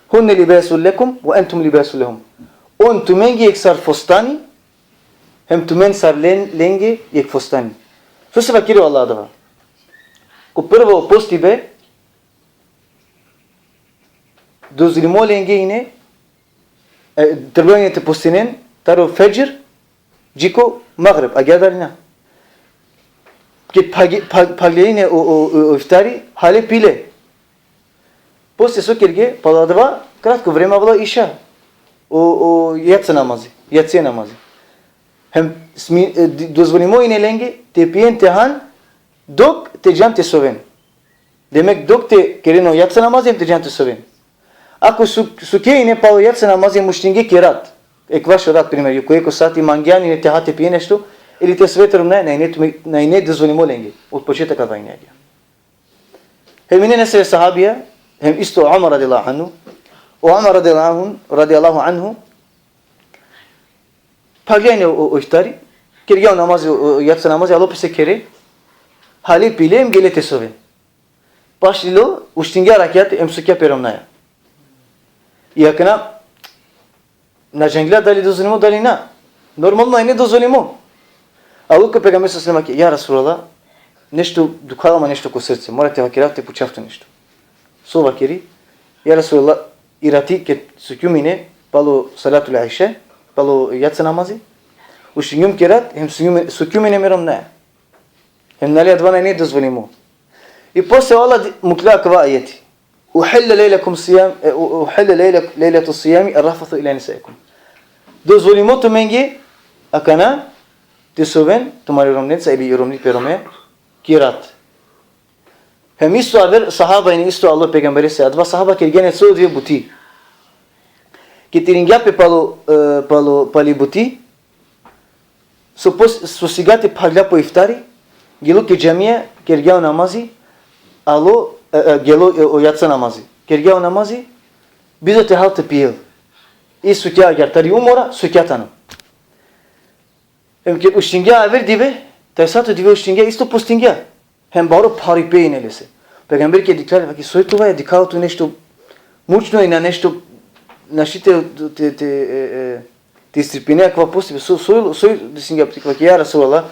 "Hunne libasul lekum ve entum libasul lehun." On tumenge jekh sar fostani, hem tumen sar len-, lenge jekh fostani. Sose vakeri o Allah adava? Ko prvo postibe, dozvolimo lenge ine, e, trebela ine te postinen, taro fedžr, dži ko magrib, agjaar dali na? Ked phag-, phag-, phaglja ine o, o, o, o iftari, hale pile. Posle so kerge, palo adava, kratko vreme avela iša. O, o, jacija namazi, jacija namazi. Hem smi-, e, di-, dozvolimo ine lenge, te pijen, te han, dok te džan te soven. Demek, dok te keren o jacija namazi, hem te džan te soven. Ako su-, suke ine palo jacija namazi, hem uštinge ki rat, ekvaš o rat, primer, ko jekh sati, mangjan ine te ha, te pijen nešto, ili te sove te romnja, na ine tume-, na ine dozvolimo lenge. Od početak adava ine agjaar. Hem ine nesave sahabija, hem isto Omer radijallahu anhu, o Omer radijallahu anhu, radijallahu anhu, phaglja ine o, o iftari, kergja o namazi, o, o jacija namazi, alo pe sekhere, hale pile hem gele te soven. Pašlilo, uštingja rakjati, hem sukja pe romnjaja. I akana, na džangla dali dozvolimo, dali na. Normalno, na ine dozvolimo. Alo ko pejgamber sallallahu alejhi ve sellem, ja Resulallah, nešto dukhava ma nešto ko srce, mora te vakerav, te pučav tut nešto. So vakeri? Ja Resulallah, irati ked sukjum ine, palo salatul iša, palo jacija namazi, uštingjum ki rat, hem sukjum, sukjum ine me romnjaja. Hem nali adava na ine dozvolimo. I posle o Allah di-, mukhlja akava ajeti: "Uhille lejlekum sijam, e, u-, uhille lejle-, lejletus sijami errafathu ila nisaikum." Dozvolimo tumenge akana te soven tumare romnenca ili romni pe rome ki rat. Hem isto aver sahaba ine, isto alo pejgamberese, adava sahaba kergja ine celo dive buti. Ked iringja pe palo, e, palo, pali buti, so pos-, so sigate phagla po iftari, gelo ki džamija, kergja o namazi, alo, e, e, gelo, e, o jacija namazi. Kergja o namazi, bizo te hal te pijel. I sukja, agjaar tari umora, sukja tano. Hem ked uštingja aver dive, tajsato dive uštingja, isto postingja. Hem baro pharipe ine lese. Pejgamberi ked dikhlja le, vakeri: "Soj tuva, ja, dikhava tu nešto mučno i na nešto, našti te, te, te, e, e, te istrpine akava postibe, so, so, so desingja?" Vakeri: "Ja Resulallah,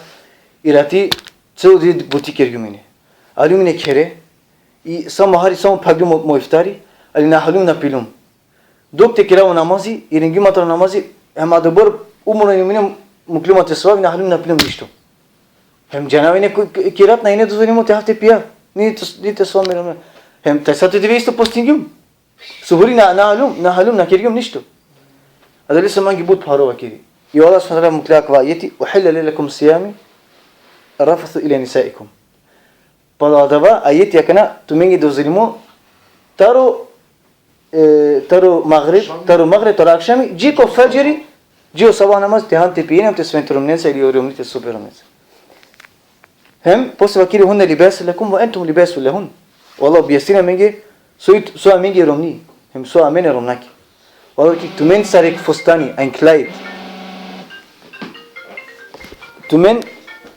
irati celo dive buti kergjum ine. Aljum ine khere, i samo hari, samo phaglum mo, mo iftari, ali na haljum na piljum. Dok te kerav o namazi, iringjum taro namazi, hem adobor umora ine, mukljum te sovav, na haljum na piljum ništo." Hem džanav ine ko, ko, ki rat na ine dozvolimo te hav te pijav, ni te, ni te sovav me romnja. Hem tajsato dive isto postingjum. Suhuri na, na haljum, na haljum, na kergjum ništo. Adalese mange but pharo vakeri. I o Allah subhanehu ve teala mukhlja akava ajeti: "Uhille lejlekum sijami errafathu ila nisaikum." Palo adava ajeti akana tumenge dozvolimo taro, e, taro magrib, taro magrib, taro akšami, dži ko fedžri, dži o sabah namaz, te han te pijen hem te soven te romnenca ili o romni te sove pe romnenca. Hem posle vakeri: "Hunne libasul lekum ve entum libasul lehun." O Allah objasnini amenge so, so amenge romni, hem so amen romnjaki. O Allah vakeri: "Tumen sar jekh fostani, ein Kleid." Tumen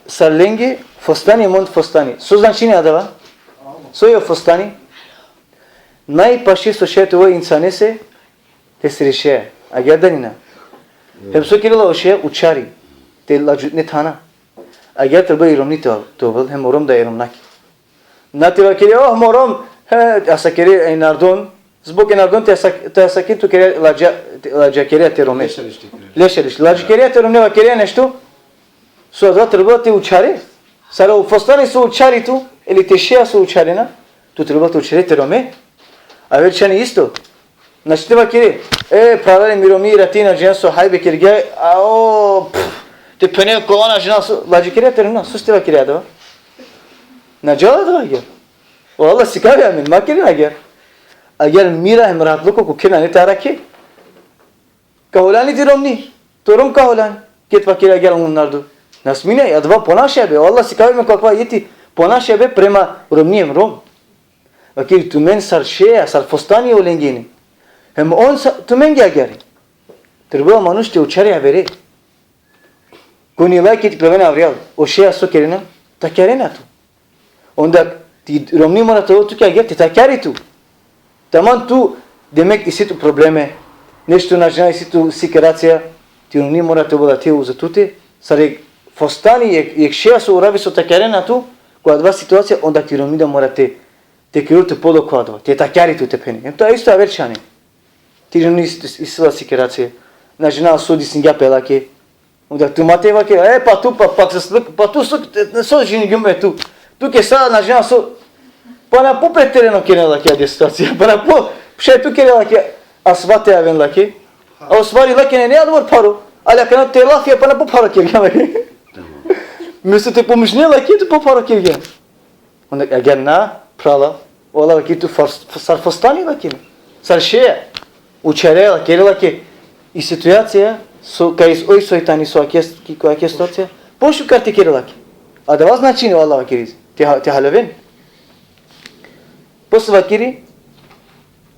sar lenge fostani, hem on fostani. So značini adava? So i o fostani? Najpaše so šaj te ovel insanese, te srešel. Agjaar dali na? Hem so kerela o šaj? Učari. Te ladžutne thana. Agjaar treba i romni te, te ovel, hem o rom da i romnjaki. Na te vakeri: "Oh, mo rom, he, asakere e nardon, zbog e nardon te asak-, te asake tu kere ladža-, te ladžakerea te rome." Lešališ te kere. Lešališ. Ladžakerea te rome, vakerea nešto. So adava treba te učare. Sar o fostani so učari tu, ili te šeja so učarena, tu treba te učare te rome. Aver čhane isto. Znači te vakere, e, phralalen, mi romni irati, na džanav so hajbe kergja, a o, pf, te phene ko, na džanav so, ladžikere te romnja, so te vakere adava? Na džala adava agjar. O Allah sikavi amen, ma keren agjar. Agjar mira hem rahatluko ko kher nane te arakhe. Ka holani ti romni, to rom ka holan, ked vakere agjar on narodo. Na smine, adava ponašibe, o Allah sikavi amen ko akava ajeti, ponašibe prema romni hem rom. Vakeri tumen sar šeja, sar fostani olengere. Hem on sa, tumenge agjar. Trebela manuš te učari avere. Ko ni lajki te klovena avrijal, o šeja so kerena, takjarena tu. Onda ti romni mora te ovel tuke agjar te takjari tu. Taman tu, demek, isi tu probleme, nešto na džanav, isi tu sikeracija, ti romni mora te ovel ate uza tute, sar jek fostani, jek, jek šeja so uravi so takjarena tu, ko adava situacija, onda ti romni da mora te, te kerel tut polo ko adava, te takjari tu te phene. Hem to isto aver čhane. Ti romni isi, isi la sikeracija, na džanav so desingja pe lake, Onda tu ma te vakere, e, pa tu, pa, pa, pa tu so, so džingjum pe tu. Tuke sa, na džanav so, pana po preterano kerena lake ade situacija. Pana po, šaj tu kere lake, asva te aven lake. A o stvari lake nane adobor pharo. Ali akana te lafija pana po pharo kergjan lake. Mesto te pomožine lake, tu po pharo kergjan. Onda agjar na, phrala, o Allah vakeri tu fos-, sar fostani lake. Sar šeja. Učare lake, kere lake i situacija, so, kaj isi oj soj tani so akes-, ki, ko akes situacija. Pošukar te kere lake. Adava značini o Allah vakeri. Te ha-, te haloven. Posle vakeri,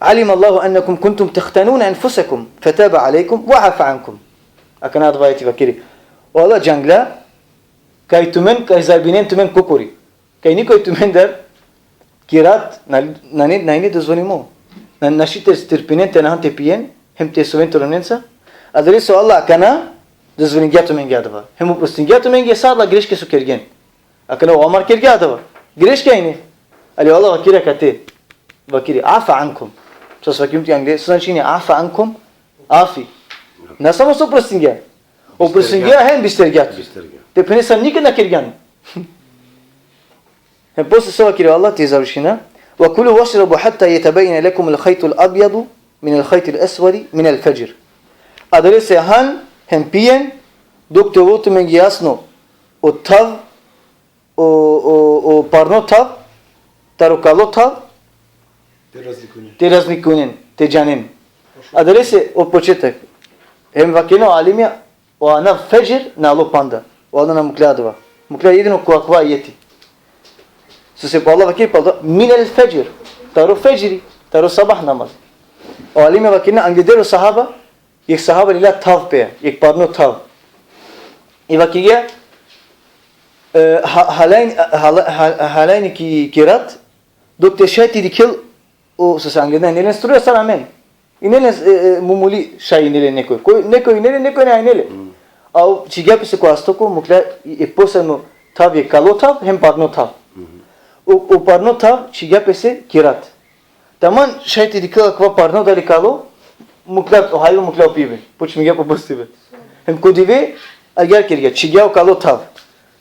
علم الله أنكم كنتم تختانون أنفسكم فتاب عليكم وعفى عنكم. Akana adava ajeti vakeri. O Allah džangla, kaj tumen, kaj zarbinen tumen kokori. Kaj nikoj tumendar ki rat na, na, na, nane dozvolimo. Na, našti te strpinen te na han te pijen, hem te soven te romnenca. Adalese o Allah akana dozvolingja tumenge adava. Hem oprostingja tumenge sa adala greške so kergjen. Akana o Omar kergja adava. Greška ine. Ali o Allah vakeri akate. Vakeri, afa ankum. So vakergjum ti angle, so značini afa ankum? Afi. Na samo so oprostingja. Oprostingja hem bistergja. Bistergja. Te phene sar nikad na kergjan. Hem posle so vakeri o Allah te završina. وكلوا واشربوا حتى يتبين لكم الخيط الأبيض من الخيط الأسود من الفجر. Adalese han hem pijen, dok te ovel tumenge jasno o thav, o, o, o parno thav, taro kalo thav, Te razlikunen. Te razlikunen, te džanen. Adalese o početak. Hem vakerena o alimija, o anav fedžr na alo panda. O Allah na mukhlja adava. Mukhlja jedino ko akava ajeti. Sose o Allah vakeri panda, minel fedžr. Taro fedžri, taro sabah namaz. O alimija vakerena, angleder o sahaba, jek sahaba lilja thav pe, jek parno thav. I vakergja, e, ha-, halajn-, hala-, ha-, halajni ki, ki rat, dok te šaj te dikhel, o, sose angleder, ine len struja sar amen. Ine len, e, e, mumuli šaj ine len nekoj. Ko, nekoj ine len, nekoj na ine len. Mm. A o, čhigja pese ko astoko, mukhlja, e, posebno thav, jek kalo thav, hem parno thav. Mhm. O, o parno thav, čhigja pese ki rat. Taman šaj te dikhel akava parno dali kalo, mukhlja o hajbe, mukhlja o pibe. Počmingja po postibe. Hem ko dive, agjar kergja, čhigja o kalo thav.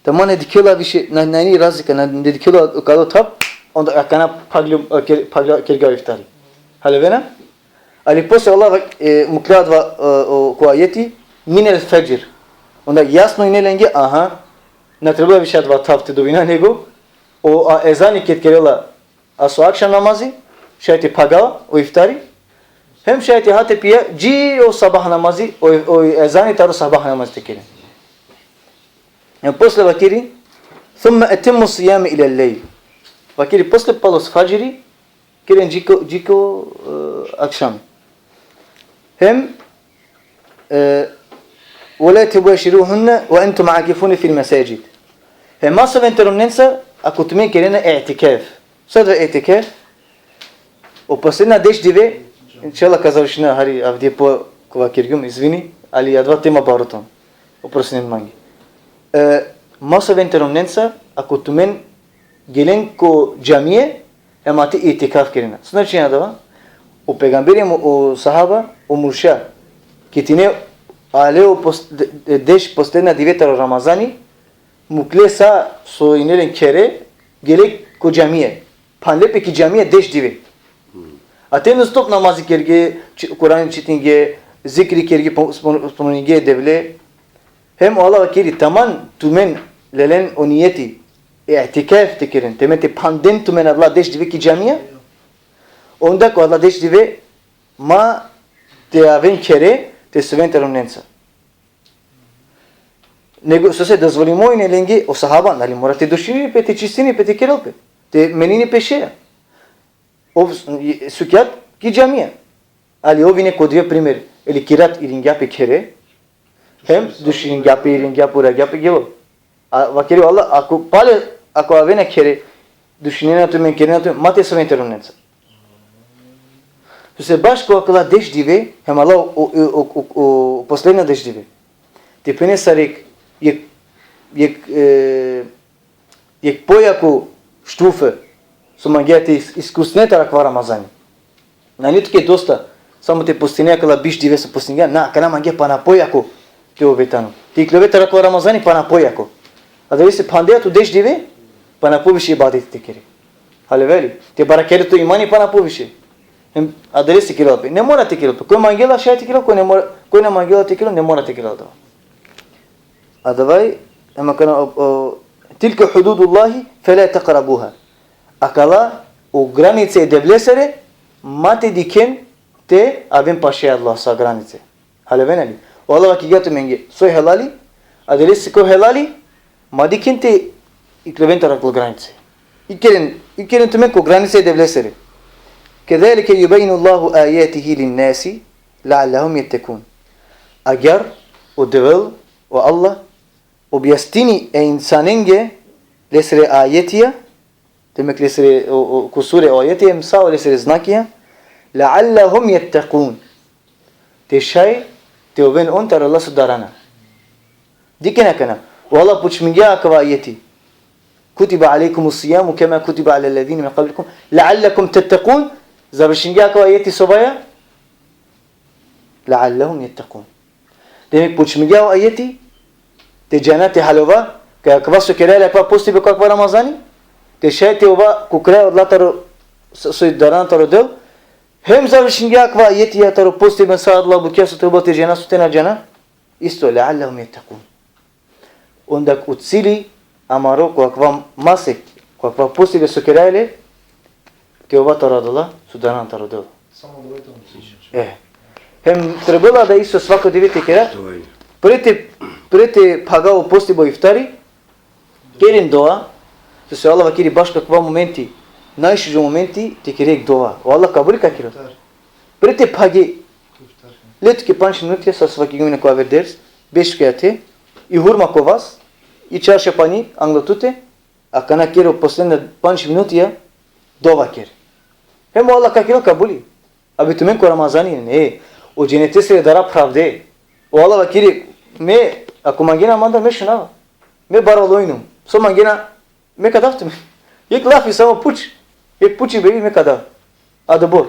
Taman na dikhela više, na, nane razlika, na, na dikhela o kalo thav, onda akana phaglja, e, ker-, phaglja kergja o iftari. Haljovena? Ali posle Allah, e, mukhlja adava, e, o, ko ajeti, minel fedžr. Onda jasno ine lenge, aha, na trebela više adava thav te dobina, nego, o, a, ezani ked kerela, a so akšam namazi, šaj te phagava o iftari, hem šaj te ha te pija, dži o sabah namazi, o, o ezani taro sabah namazi te keren. Hem posle vakeri, ثم أتموا الصيام إلى الليل. Vakeri, posle palo fadžri, keren dži ko, dži ko, e, akšam. Hem, e, ولا تباشروهن وأنتم عاكفون في المساجد. Hem ma soven te romnenca, ako tumen kerena itikaf. So adava itikaf? O posledna deš dive, inšallah ka završina hari avdive po ko vakergjum, izvini, ali adava tema baro tano. Oprostinen mange. E, ma soven te romnenca, ako tumen gelen ko džamije, hem ate itikaf kerena. So značini adava? O pejgamberi hem o sahaba, o murša, ked ine ale o pos-, de-, de-, deš posledna dive taro Ramazani, mukle sa so ine len khere, gele ko džamija. Phanle pe ki džamija deš dive. A te non stop namazi kerge, či-, Kurani čitinge, zikri kerge, pom-, spom-, spominge Devle. Hem o Allah vakeri, taman tumen lelen o nijeti, e itikaf te keren, te men te phanden tumen adala deš dive ki džamija, onda ko adala deš dive ma te aven khere, te soven taro nenca. Nego sose dozvolimo ine lenge, o sahaba, nali, mora te dušini pe, te čistini pe, te kerel pe, te menini pe šeja. Ov s-, sukjat ki džamija. Ali ov ine ko dive, primer, ili ki rat iringja pe khere, hem dušingja pe, iringja pe, uragja pe, gelo. A vakeri o Allah, ako pale, ako avena khere, dušinena tumen, kerena tumen, ma te soven taro nenca. Sose bašo akala deš dive, hem adala o, o, o, o, o posledna deš dive. Te phene sar jekh, jekh, jekh, e, jekh pojako štufe, so mangea te is-, iskusne taro akava Ramazani. Nane tuke dosta, samo te postine akala biš dive so postingja, na, akana mangea pana pojako te ove tano. Te ikljove taro akava Ramazani pana pojako. Adalese phandea tu deš dive, pana poviše ibadeti te kere. Halevea li? Te barakere to imani pana poviše. Hem adalese kerela pe. Ne mora te kerel pe. Koj mangela šaj te kerel, koj ne mora, koj na mangela te kerel, ne mora te kerel adava. Adava i, hem akana, o, o, tilke hududullahi, fela tekrabuha. Akala, o granice e Devlesere, ma te dikhen te aven paše adala sa granice. Halevena li? O Allah vakergja tumenge, soj helali, adalese ko helali, ma dikhen te ikloven taro akala granice. Ikeren, ikeren tumen ko granice e Devlesere. Kedalike jubejjinullahu ajatihi linnasi, leallehum jettekun. Agjaar o Devel, o Allah, objasnini e insanenge lesere ajetija, demek lesere o, o kusure o ajetija, hem sa o lesere znakija, leallehum jettekun. Te šaj te oven on taro adala so darana. Dikhen akana. O Allah počmingja akava ajeti. Kutibe alejkumus sijamu kema kutibe alellezine min kablikum leallekum tettekun. Završingja akava ajeti so vaja? Leallehum jettekun. Demek počmingja o ajeti, te džana te haljova, kaj akava so keraja le akava postibe ko akava Ramazani, te šaj te ova ko kraj adala taro, so, so darana taro Del, hem završingja akava ajeti taro postibe sa adala bukja so trebela te džana, so te na džana, isto, leallehum jettekun. Onda o cili amaro ko akava masek, ko akava postibe so keraja le, te ova taro adala so darana taro Del. Samo dova te omogućiš. E. Hem trebela da isto svako dive te kera. Dova. Pre te, pre te phaga o postibe o iftari, keren dova, sose o Allah vakeri bašo akava momenti, najšužo momenti, te kere dova. O Allah kabuli ka kerel. Iftar. Pre te phage, iftar, le tuke pandž minutija, sar so vakergjum ine ko aver ders, beš tuke ate, i hurma ko vas, i čaša pani anglo tute, akana ker o posledna pandž minutija, dova ker. Hem o Allah ka kerel kabuli. Abi tumen ko Ramazani, ne. O dženetesere dara phravde. O Allah vakeri, me, ako mangena mandar, me šunava. Me barvalo inum. So mangena, me ka dav tumen. Jekh lafi, samo puč. Jekh pučibe, me ka dav. Adobor.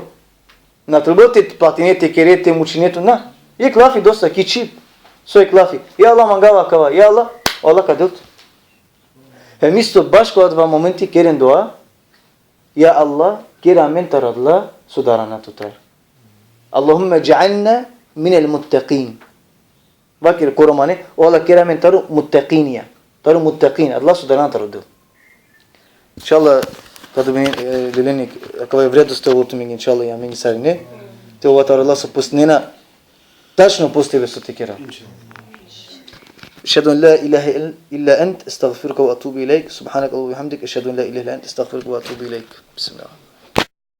Na trebela te platine, te kere, te mučine tu, na. Jekh lafi dosta, ki čhib. So jekh lafi. Ja Allah, mangava akava. Ja Allah, o Allah ka del tut. Hem isto bašo ko adava momenti keren dova. Ja Allah, ker amen taro adala so darana tutar. Allahumme džalna minel muttekin. Vaker ko romane, o Allah, ker amen taro muttekinja. Taro muttekin, adala so darana taro Del. Inšallah, ka dobinen, e, leleni, akava i vrednost te ovel tumenge, inšallah, i amenge sarine. Te ova taro adala so postinena tačno postibe so te kera. Inšallah. Ešhedu en la ilahe illa ent, estagfiruke ve etubu ilejk. Subhaneke Allahumma ve bihamdik, ešhedu en la ilahe illa ent, estagfiruke ve etubu ilejk. Bismillah.